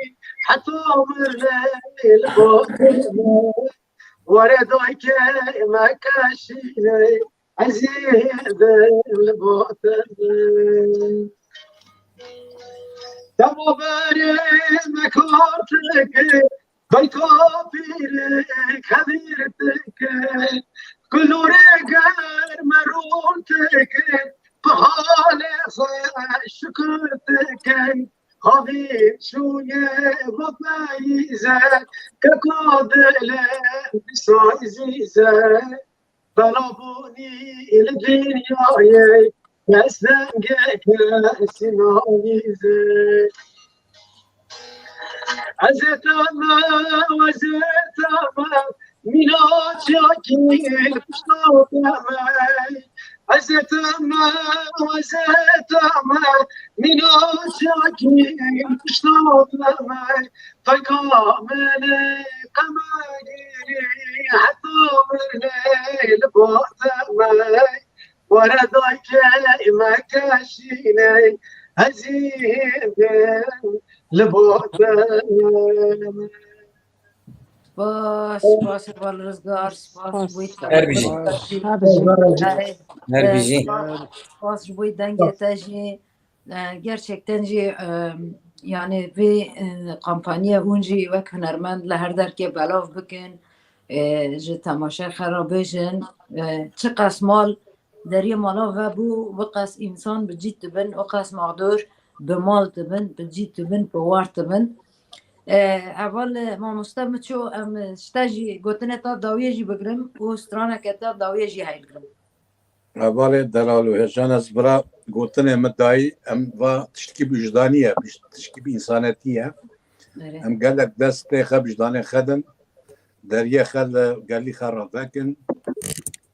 heta mirne li batime. Were dayke me keşîne, ezîzim li bo te be. Dema berê me kar dike, dayka pîrê kevîr dike. Kulûrê ger me rûn dike, bi halê xwe şikir dike. Havî çûye bo peyîze, keko dilê dîsa ezîze. Bela bûnî li dinyayê, kes dengeke sinavîze. Ez ê teme, ez ê teme, mîna çiyakî pişta teme. Ez ê teme, ez ê teme, mîna çiyakî pişta teme. Dayka min ê qemegirî, heta mirnê li bo te me. Were dayke me keşîne, ezîzim li bo te me. Spas, spas heval Rizgar, spas ji bo Her bijî. Her bijî. Spas, spas ji bo dengê te jî. E, gerçekten jî, e, yani vê, e, kampanya hûn jî wek hunermend li her derkê belav bikin, e, ji temaşexe re bêjin, e, çiqas mal deriyê mala vebû, wiqas însan bi cî dibin, wiqas mexdûr bi mal dibin, bi cî dibin, bi war dibin. E, heval mamoste Miço, em ji te jî gotinê te dawiyê jî bigirim û straneke te dawiyê jî heyl girim. Hevalê delal û hêjan, ez vira gotinê min dayî, em va tiştkî bi wijdanî ye, tiştkî bi însanetî ye. Erê. Em gelek destê xwe wijdanê xwe din, deriyê xwe li gelî xwe ravekin.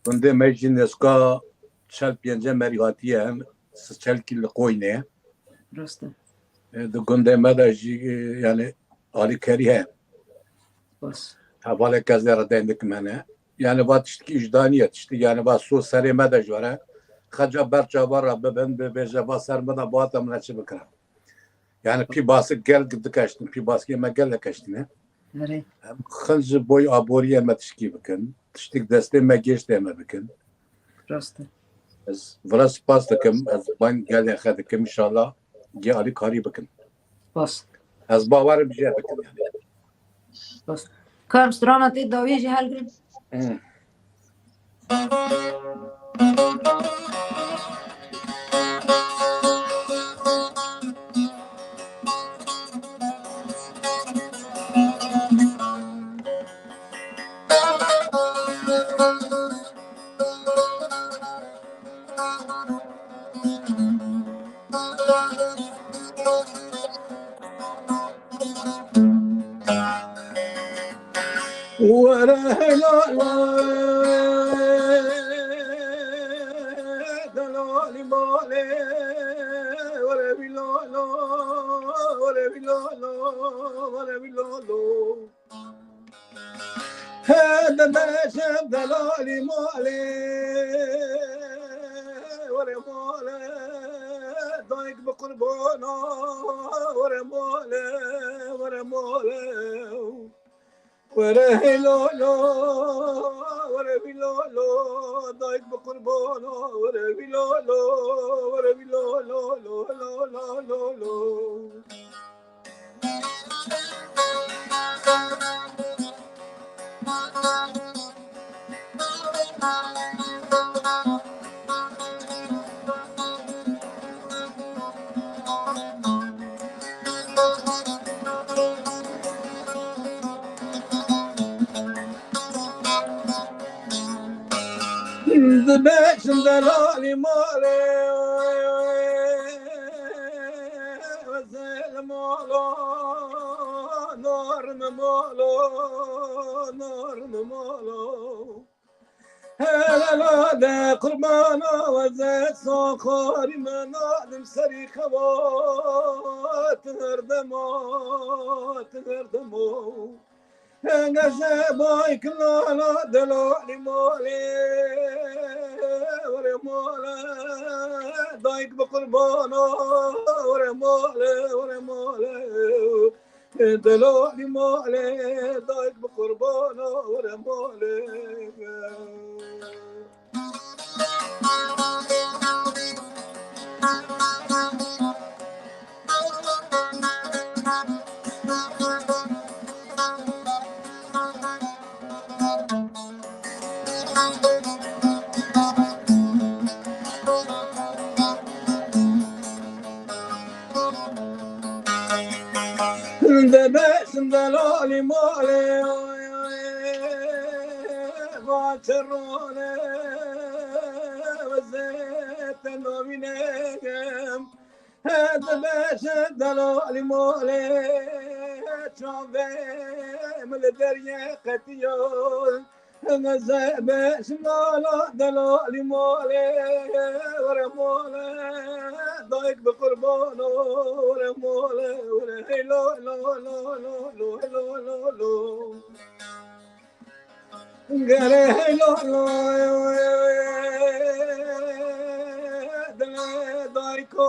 Gundê me jî nêzka çel pêncî merî hatiye, em çelkî li qoynê. Rast e. E, di gundê me de jî, e, yani alîkarî heye. Spas. Hevalê kes lê re deng dikim hene. Yani va tiştkî wijdanî ye, tiştî yani va so serê me de ji were. Xeca ber çava re bibin, bibêje va ser min de bihata min çi bikira. Yani pî basik gel dikeştin, pî basikê me gel dikeştine. Erê. Em xin ji boy aboriyê me tişkî bikin. Tiştik destê me gêştê me bikin. Rast e. Ez vira spas dikim, ez bang gelê xwe dikim, inşallah gê alîkarî bikin. Spas. Ez bawerim jê bikim yani. Spas. Ka em strana tê dawiyê jî helgirin. Hmm. Were helal, delalî malê, were vî lalo, were vî lalo, were vî lalo. He, dede, şev delalî malê, were malê, dayik bi qurbana, were malê, were malê. Were hê lalo, were vî lalo, dayik bi qurbana, were vî lalo, were vî lalo, lo, lo, lo, lo, lo. Beşim delalî malê, zel mala, nar mi mala, nar mi mala. Helala de qurbana ve zet soxarî me nadim serî xebat her dema, her dema. Geze bay kilala delalî malê, were male, dayk bi qurbana, were male, were male. Delalî malê, dayk bi qurbana, were malê. Debeşin delalî malê, oy, oy, vaçerone, veze te navîne. Debeşin delalî malê, çavê min li deriyê qetiyo. Geze beşin lala delalî malê, were malê, dayk bi qurbano, were malê, were hey lo, lo, lo, lo, lo, lo, lo, lo. Gere hey lo, lo, dile dayko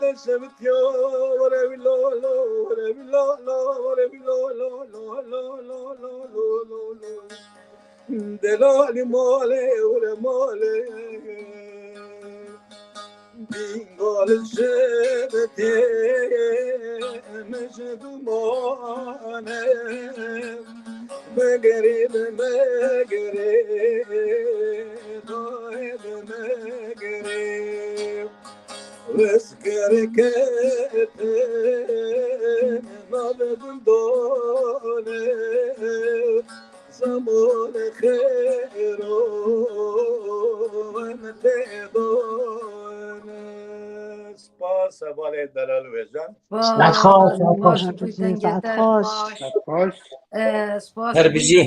te şevitiyo, were wî lo, lo, were wî lo, lo, were wî lo, lo, lo, lo. Delalî malê, were malê. Bîngal şevitê min ji dumane. Megerê, megerê, dayê, megerê. Weskerê ketin navê dildane. Zemanê xêro em tê dane. Spas, hevalê delal û hêjan. Saet xweş, saet xweş. Saet xweş. Saet xweş. Her bijî.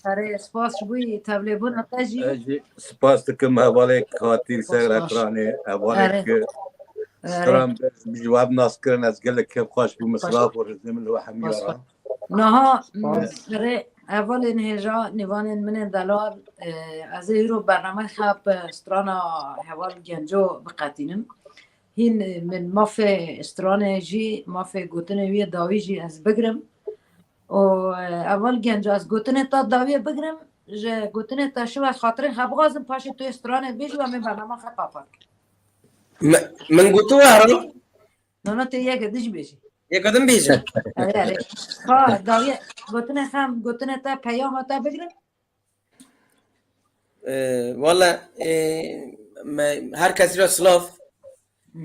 Erê, spas ji bo tevlêbûna te jî. Ez jî spas dikim hevalê hatî ser ekranê, hevalê ki stran bi ji we nas kirin, ez gelek kêf xweş bûm, silav û rêzê min li we hemî re. Niha, erê, hevalên hêja, nîvanên min ên delal, e, ez ê îro bername xwe bi strana heval Genco biqetînim. Hîn, e, min mafê stranê jî, mafê gotinê wî yê dawî jî ez bigirim. Û, e, heval Genco, ez gotinê te dawiyê bigirim, ji gotinê te şiva xatirê xwe bixwazim, paşê tu yê stranê bêjî û em ê bernama xwe qapat kirin. Min gotu we herin? Nana tê yeke din jî bêjî. Yeke din bêjim. Erê, erê. Ha, dawiyê, gotinê xem, gotinê te, peyama te bigirin. Ee, Wala, ee, me, her kesî re silav.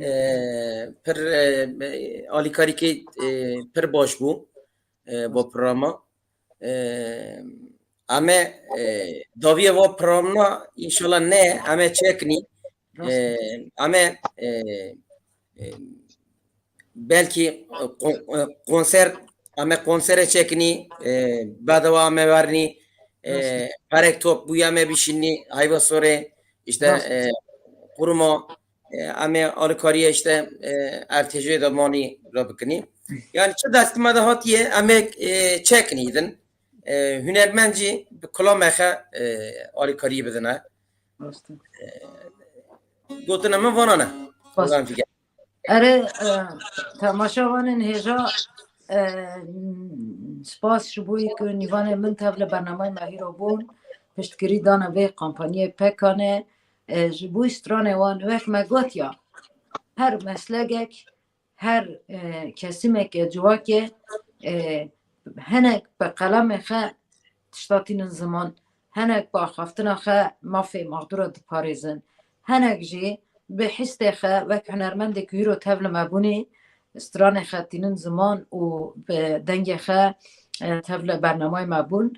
Ee, pir, ee, alîkarîkê, ee, pir baş bû, ee, bo programa. Ee, ame, ee, daviye vo programna, înşallah ne, ame çeknî. Ee, ame, ee, ee, belkî, ee, kon-, ee, konser, ame konsere çeknî, ee, bedewa ame vernî, ee, perek top bûye ame bişînî, hayva sore, işte, ee, kuruma, e, em ê alîkariyê işte, e, ertêjê de manî re bikinî. Yani çi dest me de hatiye, em ê, e, çeknî din. E, hunermend jî bi kula me xe, e, alîkariyê bidine. E, gotina min vana ne. Bas. Vana fikir. Erê, e, temaşevanên hêja, e, spas ji bo ku nîvanê min tev li bernameyê me hîro bûn, piştgirî dane vê kampanyê pekane. E, ji bo stranê wan wek me gotiya, her meslekek, her, e, kesimeke civakê, e, hinek bi qelemê xe tişta tînin ziman, hinek bi axaftina xe mafê mexdûra diparêzin, hinek jî bi hîstê xe wek hunermendek hîro tev li me bûnî, stranê xe tînin ziman û bi dengê xe, e, tev li bernameyê me bûn.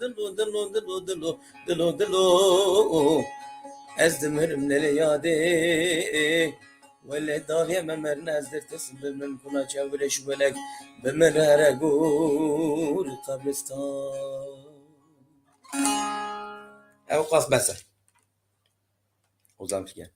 dilo, dilo, dilo, dilo, dilo, dilo, dilo. Ez dimirim lê yadê. Wele daviye me merine ez dertirsim bimirim kuna çevirê ji welek bimire here gor qebristan. Ew qas bes e. Ozan Figen.